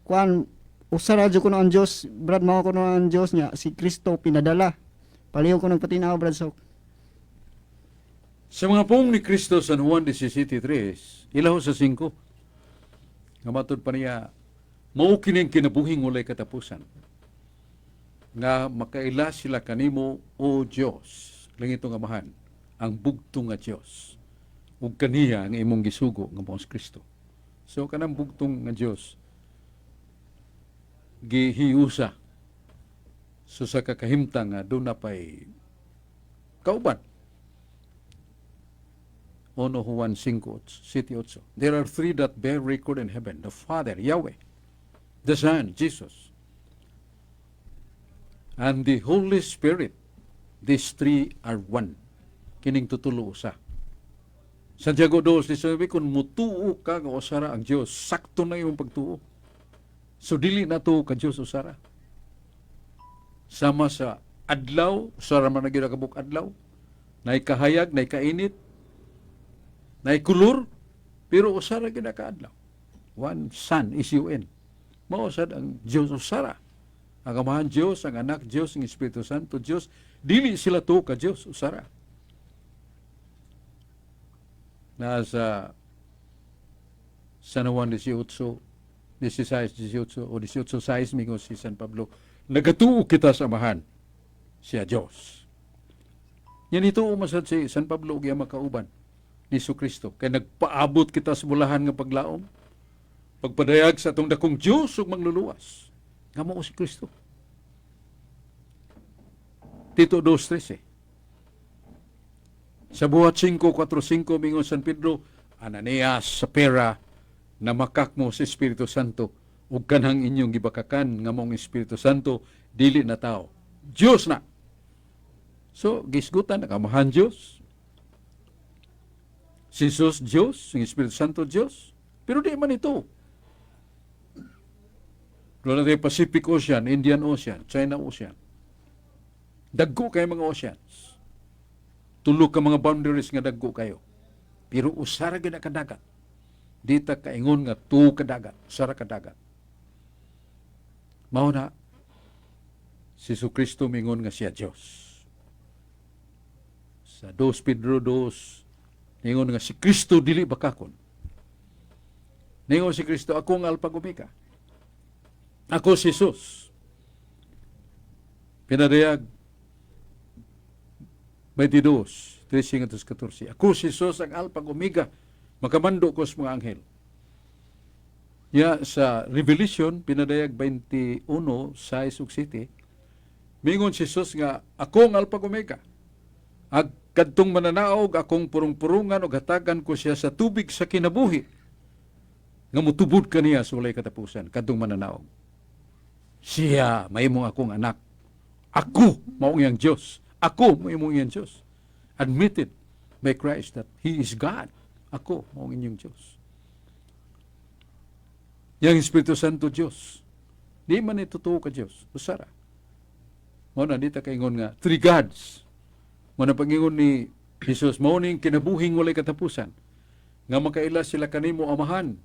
Speaker 5: kuan, usa ra jud kuno ang Dios, Brad, mao kuno ang Dios niya, si Kristo pinadala. Palihog ko nagpatinaw, Brad Sok.
Speaker 2: Sa mga pong ni Kristo San Juan 17:3, ilaho sa 5. Nga matud pa niya, mao kini ang kinabuhing walay katapusan. Nga makaila sila kanimo, o Dios, langitong Amahan, ang bugtong nga Dios. Ug kaniya ang imong gisugo nga mao si Kristo. So kanang bugtong nga Dios gihiusa so sa kakahimtang nga doon na pa'y kauban. 1 Juan 5, 7, 8. There are three that bear record in heaven: the Father, Yahweh, the Son, Jesus, and the Holy Spirit. These three are one. Kining tutulo usa. Santiago 2:19, kung mutuo ka nga usara ang Dios, sakto na imong pagtuo. So dili na to ka Dios, usara. Sama sa adlaw, usara man na gyud ang kabuk adlaw. Nay kahayag, nay kainit, nay kulor, pero usara gyud ka adlaw. One sun, S-U-N. Mao sad ang Dios, usara. Ang Amahan Dios, ang Anak Dios, ang Espiritu Santo Dios, dili sila to ka Dios, usara. Nasa San Juan 18, 16, 18 o 18:6, mingon si San Pablo, nagatuo kita sa Amahan, siya Dios. Yan ito umasad si San Pablo ug iyang makauban ni Kristo. Kay nagpaabot kita sa bulahan nga paglaom, pagpadayag sa atong dakong Dios ug mangluluwas, nga mao si Kristo. Tito 2:13. Sa Buhat 5:4-5, mingon San Pedro, Ananias, Sapira, namakak mo sa Espiritu Santo ug kanang inyong gibakakan nga mong Espiritu Santo dili na tao. Dios na. So, gisgutan ang Amahan Dios. Si Jesus Dios, ang Espiritu Santo Dios. Pero di man ito. Doon natin Pacific Ocean, Indian Ocean, China Ocean. Dagko kayo mga oceans. Tulo ka mga boundaries nga dagko kayo. Pero usara gyud na kadagat. Di ta kaingon nga tuo ka dagat, usa ra ka dagat. Mao na si Kristo mingon nga siya Dios. Sa 2 Pedro 2, ningon nga si Kristo dili bakakon. Ningon si Kristo, "Ako ang Alpha Omega. Ako si Jesus." Pinadayag 22, 13 14. "Ako si Jesus ang Alpha Omega. Makamando ko sa mga anghel." Ya sa Revelation, pinadayag 21, 6 ug 7, mingon si Jesus nga, "Ako ang Alpha Omega. Ag kadtong mananaog, akong purong-purungan ug hatagan ko siya sa tubig sa kinabuhi nga mutubod kaniya sa walay katapusan." Kadtong mananaog. Siya mahimong akong anak. Ako mao iyang Dios. Ako mahimong iyang Dios. Admitted by Christ that He is God. "Ako mao inyong Dios." Yang Espiritu Santo Dios. Di man ito totoo ka Dios. Usara. Mao na di ta kaingon nga three gods. Mao na pag-ingon ni Jesus, "Mao ning kinabuhing walay katapusan, nga makaila sila kanimo Amahan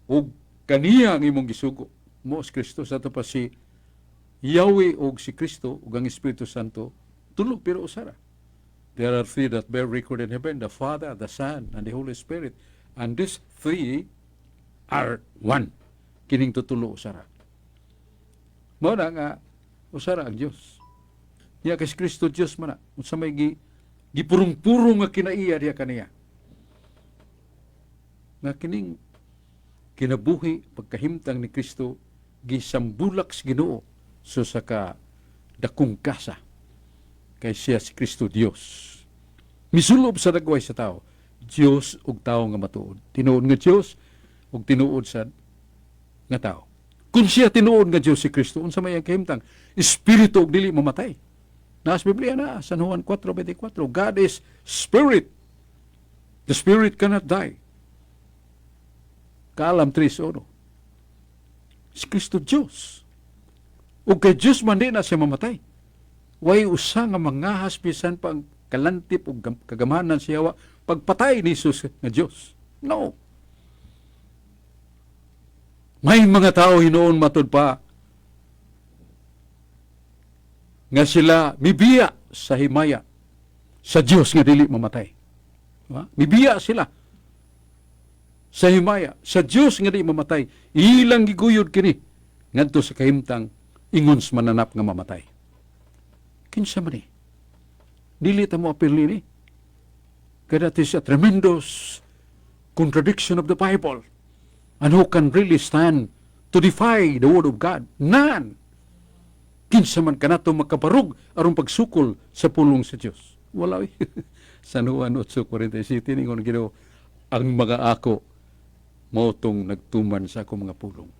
Speaker 2: ug kaniya ang imong gisugo." Mo si Kristo sa ato pa si Yahweh og si Kristo ug ang Espiritu Santo tulo pero usara. There are three that bear record in heaven, the Father, the Son, and the Holy Spirit. And these three are one. Kining tutulo usara. Mao na nga usara ang Dios. Niya kay si Kristo Dios man na. Unsa may gipurong-purong nga kinaiya diha kaniya. Nga kining kinabuhi pagkahimtang ni Kristo gisambulak sa Ginoo so sa ka dakong kasa kay siya si Kristo Dios. Misulob sa dagway sa tao. Dios ug tao nga matuod. Tinuod nga Dios ug tinuod sad nga tao. Kung siya tinuod nga Dios si Kristo, unsa may ang kahimtang? Espiritu ug dili mamatay. Nasa Biblia na, San Juan 4:24, God is spirit. The spirit cannot die. Kaalam 3:1. Si Kristo Diyos. Ug kay Diyos man di na siya mamatay. Way usa nga mangahas bisan pa ang kalantip ug kagamanan siya wa pagpatay ni Jesus nga Diyos. No. May mga tao hinuon matud pa nga sila mibiya sa himaya sa Dios nga dili mamatay. Diba? Mibiya sila sa himaya sa Dios nga dili mamatay. Ilang giguyod kini ngadto sa kahimtang ingon sa mananap nga mamatay. Kinsa man ni? Dili ta mo apil ni. Kaya that is a tremendous contradiction of the Bible. And who can really stand to defy the word of God? None. Kinsa man kanato makabarog aron pagsukol sa pulong sa Dios? Wala eh. San Juan 8:47, ningon Ginoo, "Ang mga ako mao tong nagtuman sa akong mga pulong.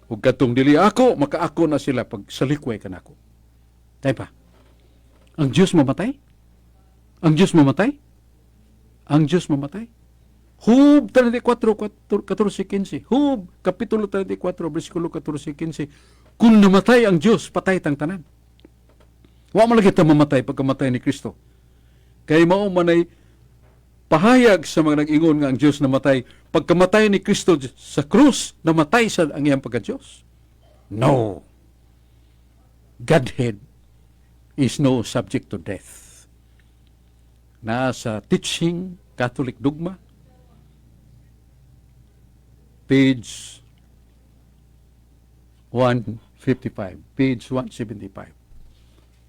Speaker 2: Ug katong dili ako, makaako na sila pag salikway kanako." Tay pa. Ang Dios mamatay? Ang Dios mamatay? Ang Dios mamatay? Job 34, 14, 15. Job, Kapitulo 34, versikulo 14, 15. Kung namatay ang Diyos, patay tang tanan. Wa man lagi ta mamatay pagkamatay ni Kristo. Kay mao manay pahayag sa mga nag-ingon nga ang Diyos namatay. Pagkamatay ni Kristo sa krus, namatay sa ang iyang pagka-Diyos. No. Godhead is no subject to death. Nasa Teaching Catholic Dogma, page 155, page 175.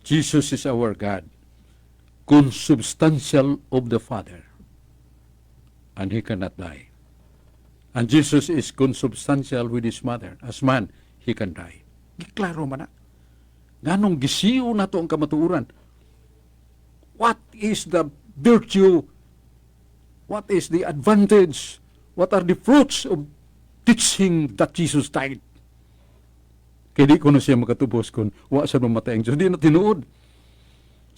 Speaker 2: Jesus is our God, consubstantial of the Father, and He cannot die. And Jesus is consubstantial with His mother. As man, He can die. Giklaro man na. Nganong gisiyo nato ang kamatuoran? What is the virtue? What is the advantage? What are the fruits of teaching that Jesus died? Kaya di ko na siya makatubos kung wa siya mamatay ang Diyos. Di na tinuod.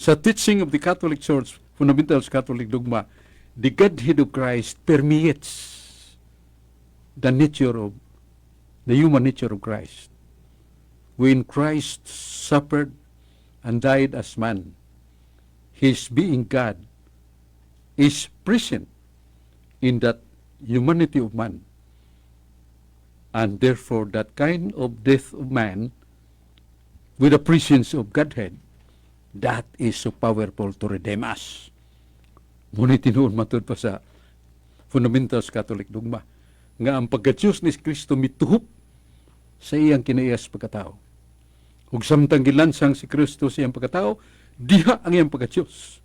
Speaker 2: Sa teaching of the Catholic Church, Fundamentals Catholic Dogma, the Godhead of Christ permeates the nature of the human nature of Christ. When Christ suffered and died as man, His being God is present in in that humanity of man. And therefore, that kind of death of man with the presence of Godhead, that is so powerful to redeem us. Ngunit tinuod, matud pa sa Fundamentals Catholic Dogma, nga ang pagka-Diyos ni Kristo mituhop sa iyang kinaiyas pagkatao. Ug samtang gilansang si Kristo sa iyang pagkatao, diha ang iyang pagka-Diyos.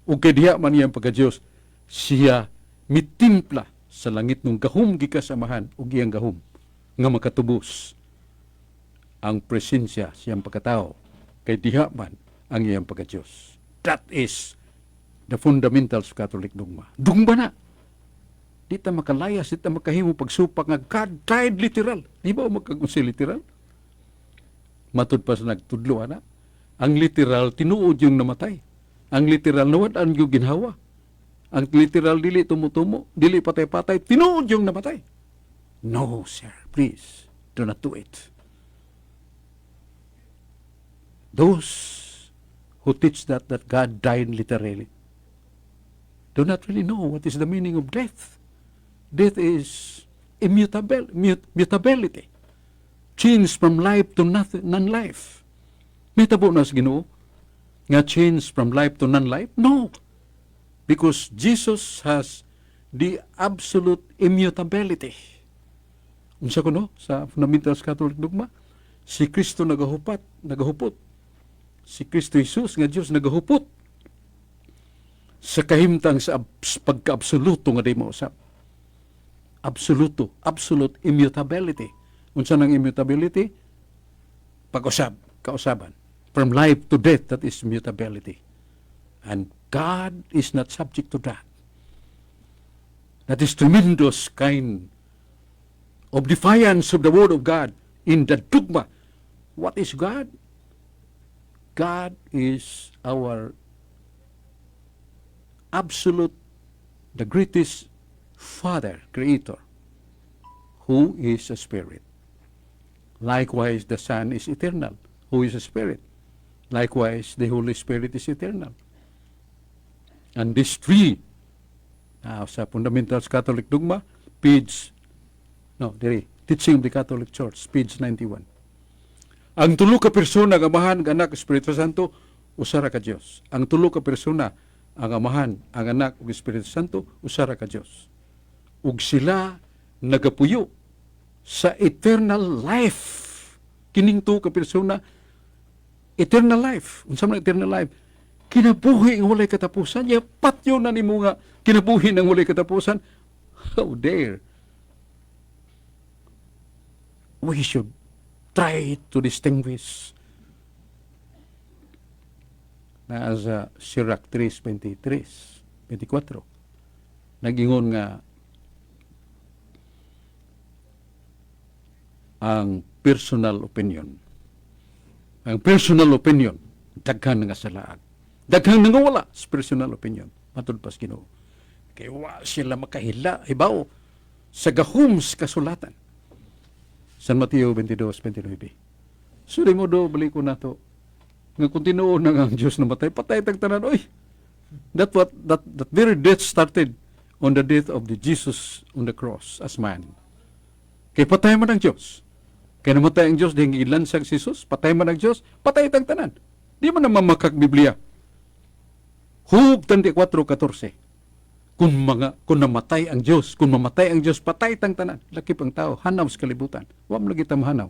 Speaker 2: Ug kay diha man iyang pagka-Diyos, siya mitimpla sa langit nung gahom gikas Amahan ug iyang gahom nga makatubos ang presensya sa iyang pagkatao kay diha man ang iyang pagka-Diyos. That is the fundamentals of Catholic dogma. Dogma na! Di ta makalayas, di ta makahimo pagsupak nga God died literal. Di ba magkagunsi literal? Matud pa sa nagtudlo ana, ang literal, tinuod yung namatay. Ang literal, nawad-an yung ginhawa. Ang literal, dili tumutumo, dili patay-patay, tinuod yung namatay. No, sir, please, do not do it. Those who teach that God died literally do not really know what is the meaning of death. Death is immutable, mutability. Change from life to nothing, non-life. May tabo na sa Ginoo nga change from life to non-life? No. Because Jesus has the absolute immutability. Unsa kuno sa Fundamentals Catholic Dogma? Si Kristo nagahupat, nagahupot. Si Kristo Jesus nga Dios nagahupot sa kahimtang sa pagka-absoluto nga di mausab. Absoluto, absolute immutability. Unsa nang immutability? Pag-usab, kausaban. From life to death, that is mutability. And God is not subject to that. That is tremendous kind of defiance of the Word of God in the dogma. What is God? God is our absolute, the greatest Father, Creator, who is a spirit. Likewise, the Son is eternal, who is a spirit. Likewise, the Holy Spirit is eternal. And these three, now sa Fundamentals Catholic Dogma, page, no, diri, Teaching of the Catholic Church, page 91. Ang tulo ka persona, ang Amahan, ang Anak, Espiritu Santo, usa ra ka Dios. Ang tulo ka persona, ang Amahan, ang Anak, ug Espiritu Santo, usa ra ka Dios. Ug sila nagapuyo sa eternal life. Kining tulo ka persona, eternal life. Unsa man ang eternal life? Kinabuhi nga walay katapusan. Ya patyo na nimo nga kinabuhi ng walay katapusan. How dare we should try to distinguish na sa Sirach 3:23, 24. Nagingon nga ang personal opinion. Ang personal opinion, daghan nga sa laag. Daghan nga wala sa personal opinion. Matud pas Ginoo. Kay wa sila makahila, hibaw, sa gahom sa kasulatan. San Mateo 22:29. So di mo do, balik ko na to. Nga kung tinuod na nga ang Diyos namatay, patay tag tanan, oy. That what that that very death started on the death of the Jesus on the cross as man. Kay patay man ang Diyos. Kay namatay ang Diyos, dihang gilansang si Jesus, patay man ang Diyos, patay tang tanan. Di man na mamakak Biblia. Job 34:14. Kung namatay ang Diyos, kung mamatay ang Diyos, patay tang tanan. Lakip ang tao, hanaw sa kalibutan. Wa man lagi ta mahanaw.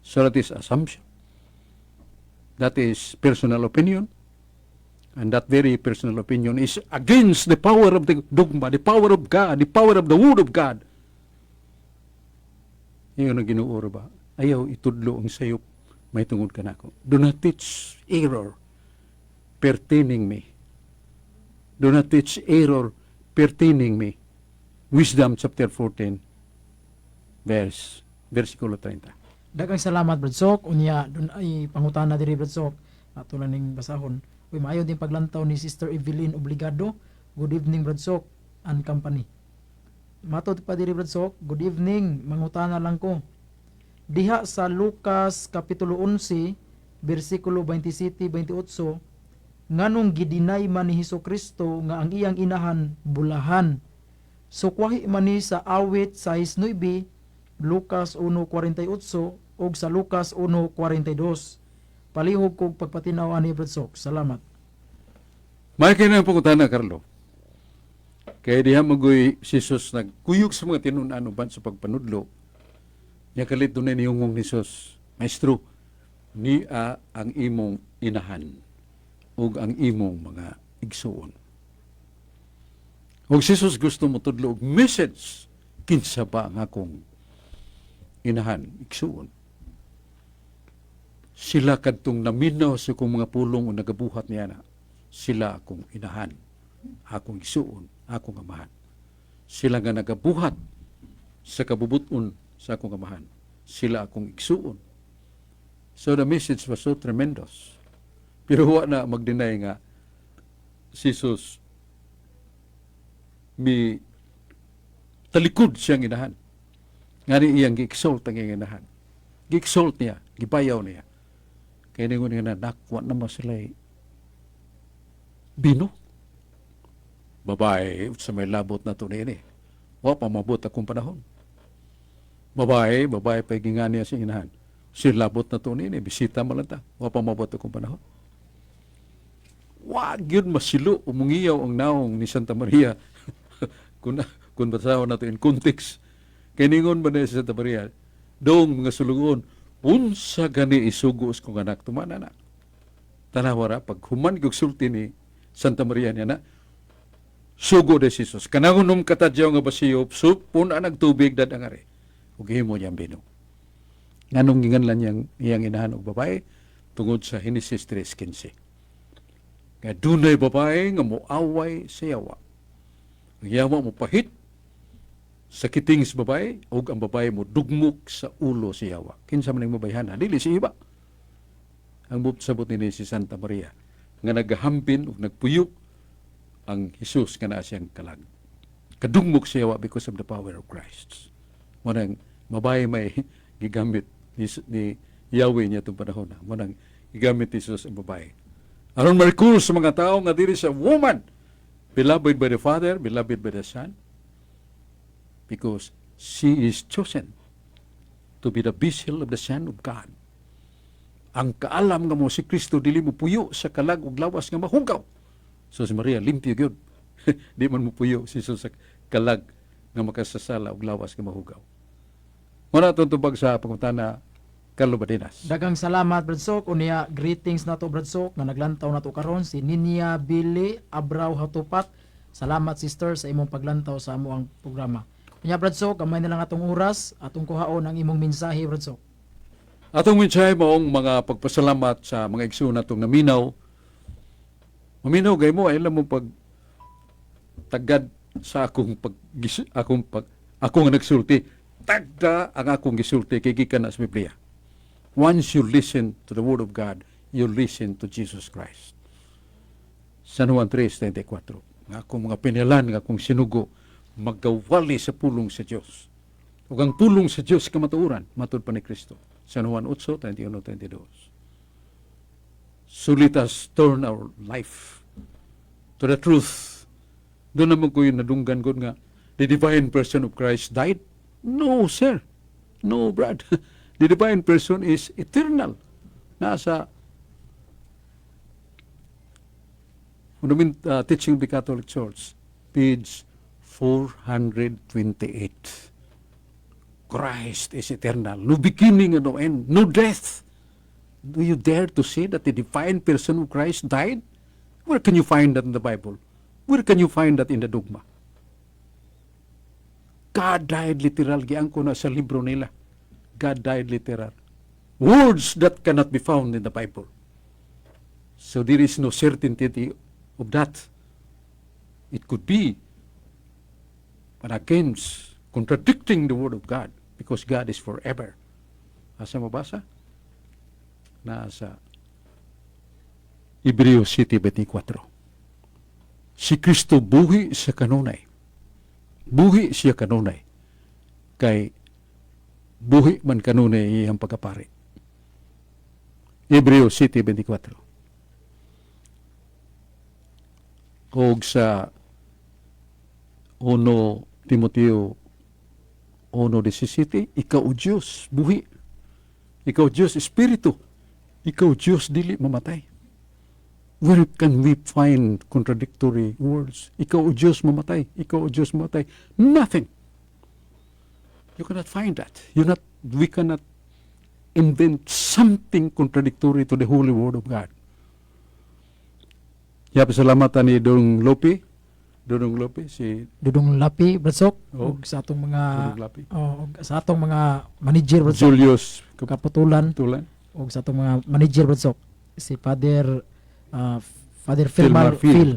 Speaker 2: So that is assumption. That is personal opinion. And that very personal opinion is against the power of the dogma, the power of God, the power of the Word of God. Iyon ang Ginoo ba? Ayaw itudlo ang sayop may tungod kanako. Do not teach error pertaining me. Do not teach error pertaining me. Wisdom chapter 14, versikulo 30.
Speaker 3: Daghang salamat, Brad Sok. Unya dun ay pangutana diri, Brad Sok. Ato lang ning basahon. Uy, maayo din paglantaw ni Sister Evelyn Obligado. Good evening, Brad Sok and company. Matod pa diri, Brad Sok, good evening, mangutana lang ko. Diha sa Lucas kapitulo 11 bersikulo 27-28, nganong gidinay man ni Hesus Kristo nga ang iyang inahan bulahan? Sukwahi man ni sa Awit 6:9, Lucas 1:48 ug sa Lucas 1:42. Palihog kog pagpatinaw ani, Brad Sok. Salamat.
Speaker 2: May kaya ang pangutana, Carlo. Kaya diha magoy si Jesus nagkuyog sa mga tinun-an uban sa pagpanudlo. Nya kalit dunay niyungong ni Jesus, "Maestro, nia ang imong inahan ug ang imong mga igsuon." Ug si Jesus gusto mo tudlo og message, kinsa ba ang akong inahan, igsuon? Sila kadtong naminaw sa akong mga pulong o nagabuhat niya na sila akong inahan, akong igsuon, akong amahan. Sila nga nagabuhat sa kabubuton sa akong amahan. Sila akong igsuon. So the message was so tremendous. Pero wa na mag-deny nga si Jesus mi talikod siyang inahan. Ngani iyang gi-exalt ang iyang inahan. Gi-exalt niya, gibayaw niya. Kaya ningon nga na, "Nakwa naman sila bino." "Babae, sa may labot na to niini? Wa pa mabot akong panahon." "Babae, babae," pa nga niya sa inahan. "Si labot na to niini? Bisita man lang ta. Wa pa mabot akong panahon." Wa gyud masilo, umungiyaw ang naong ni Santa Maria. Kung basahon nato in context. Kay ningon ba niya si Santa Maria, "Dong mga sulugoon, unsa gani isugo sa kong anak tumana na?" Tanawa ra, pag human og sulti ni Santa Maria niya na, sugo de si Jesus. "Kanang unom katadyaw nga basiyo, supon ang tubig dad ang ari. Ug himo niyang bino." Nganong ginganlan niyang iyang inahan og babae? Tungod sa Henesis 3:15. Nga dunay babae nga moaway sa yawa. Ang yawa mo pahit sa kiting sa babae ug ang babae mo dugmok sa ulo sa yawa. Kinsa man ang mabayhana? Dili si iba. Ang sabot ni si Santa Maria nga nagahambin ug nagpuyo ang Jesus nga naa siyang kalag. Kadugmok sa yawa because of the power of Christ. Manang babae may gigamit ni Yahweh niya itong panahon na. Manang gigamit ni Jesus ang babae. Aron ma-recall sa mga tao nga diri sa woman, beloved by the Father, beloved by the Son, because she is chosen to be the vessel of the Son of God. Ang kaalam nga mo si Kristo dili mo puyo sa kalag ug lawas nga mahugaw. So si Maria limpyo gyud. Di man mo puyo si Jesus sa kalag nga makasasala ug lawas nga mahugaw. Muna itong tubag sa pangutana, Carlo Badenas.
Speaker 3: Daghang salamat, Brad Sok. Unya greetings nato, Brad Sok, nga naglantaw nato karon si Ninya Billy Abrao Hatupat. Salamat, sister, sa imong paglantaw sa amo ang programa. Unya, Brad Sok, gamay na lang atong oras, atong kuhaon ang imong mensahe, Brad Sok.
Speaker 2: Atong mensahe maong mga pagpasalamat sa mga igsoon natong naminaw. Maminaw gay mo ay mo pag tagad sa akong pag ako nga nagsulti. Tagda ang akong gisulti kay gikan na sa Biblia. Once you listen to the word of God, you listen to Jesus Christ. San Juan 3:34. Nga akong mga pinalan, nga akong sinugo, magawali sa pulong sa Dios. Ug ang pulong sa Dios kamatuoran, matud pa ni Kristo. San Juan 8:21, 22. So let us turn our life to the truth. Doon naman ko yung nadunggan ko nga, the divine person of Christ died? No, sir. No, Brad. The divine person is eternal. Nasa Teaching of the Catholic Church, page 428. Christ is eternal. No beginning and no end. No death. Do you dare to say that the divine person of Christ died? Where can you find that in the Bible? Where can you find that in the dogma? God died literal. Giangko na sa libro nila. God died literal. Words that cannot be found in the Bible. So there is no certainty of that. It could be, but against, contradicting the word of God, because God is forever. Asa mabasa? Nasa Hebreo 7:24. Si Kristo buhi sa kanunay. Buhi siya kanunay. Kay buhi man kanunay iyang pagkapari. Hebreo 7:24. Og sa 1 Timoteo 1:17, "Ikaw, o Diyos, buhi. Ikaw, Diyos, Espiritu. Ikaw, Diyos, dili mamatay." Where can we find contradictory words? Ikaw, o Diyos, mamatay. Ikaw, o Diyos, mamatay. Nothing. You cannot find that. You not, we cannot invent something contradictory to the holy word of God. Ya, pasalamatan ni Dong Lopi. Dudong Lopi, si
Speaker 3: Dudong Lapi, Brad Sok,
Speaker 2: Oh.
Speaker 3: ug sa atong mga
Speaker 2: Dudong Lapi.
Speaker 3: Oh, ug sa atong mga manager, Brad Sok,
Speaker 2: Julius
Speaker 3: Kaputulan,
Speaker 2: Kaputulan.
Speaker 3: Ug sa atong mga manager, Brad Sok, si Father Philmar
Speaker 2: Philmar Phil.
Speaker 3: Phil.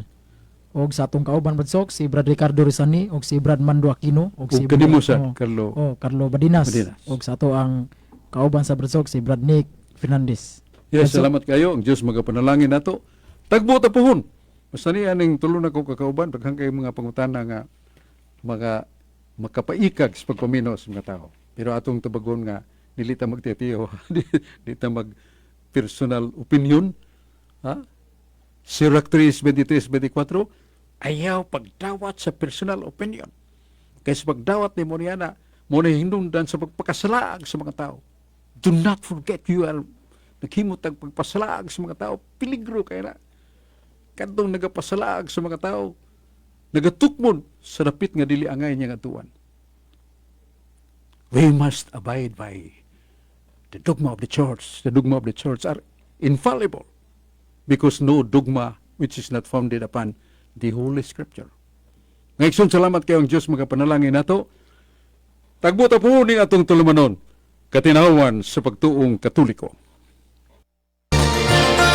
Speaker 3: Ug sa atong kauban, Brad Sok, si Brad Ricardo Rizani ug si Brad Mando Aquino ug si
Speaker 2: Ug kanimo sa
Speaker 3: oh,
Speaker 2: Carlo
Speaker 3: oh, Carlo Badinas.
Speaker 2: Badinas.
Speaker 3: Ug sa ato ang kauban sa Brad Sok, si Brad Nick Fernandez.
Speaker 2: Yes, salamat kayo. Ang Diyos magapanalangin nato. Tagbo ta puhon. Basta ni aning tulo na ko kakauban, daghan kay mga pangutana nga mga makapaikag sa pagpaminaw sa mga tao. Pero atong tubagon nga dili ta magtitiyo, di ta mag personal opinion. Ha? Sirach 3, 23, 24, ayaw pagdawat sa personal opinion. Kay sa pagdawat ni Moriana, mo na hinungdan sa pagpakasalaag sa mga tao. Do not forget you are naghimot ang pagpasalaag sa mga tao. Peligro kay na. Kadtong nagapasalaag sa mga tao, nagatukmon sa dapit nga dili angay niya nga tuan. We must abide by the dogma of the church. The dogma of the church are infallible because no dogma which is not founded upon the Holy Scripture. Nga igsoon, salamat kayo, ang Diyos magapanalangin nato. Tagbo ta po ning atong tulumanon, Katinawan sa Pagtuong Katoliko.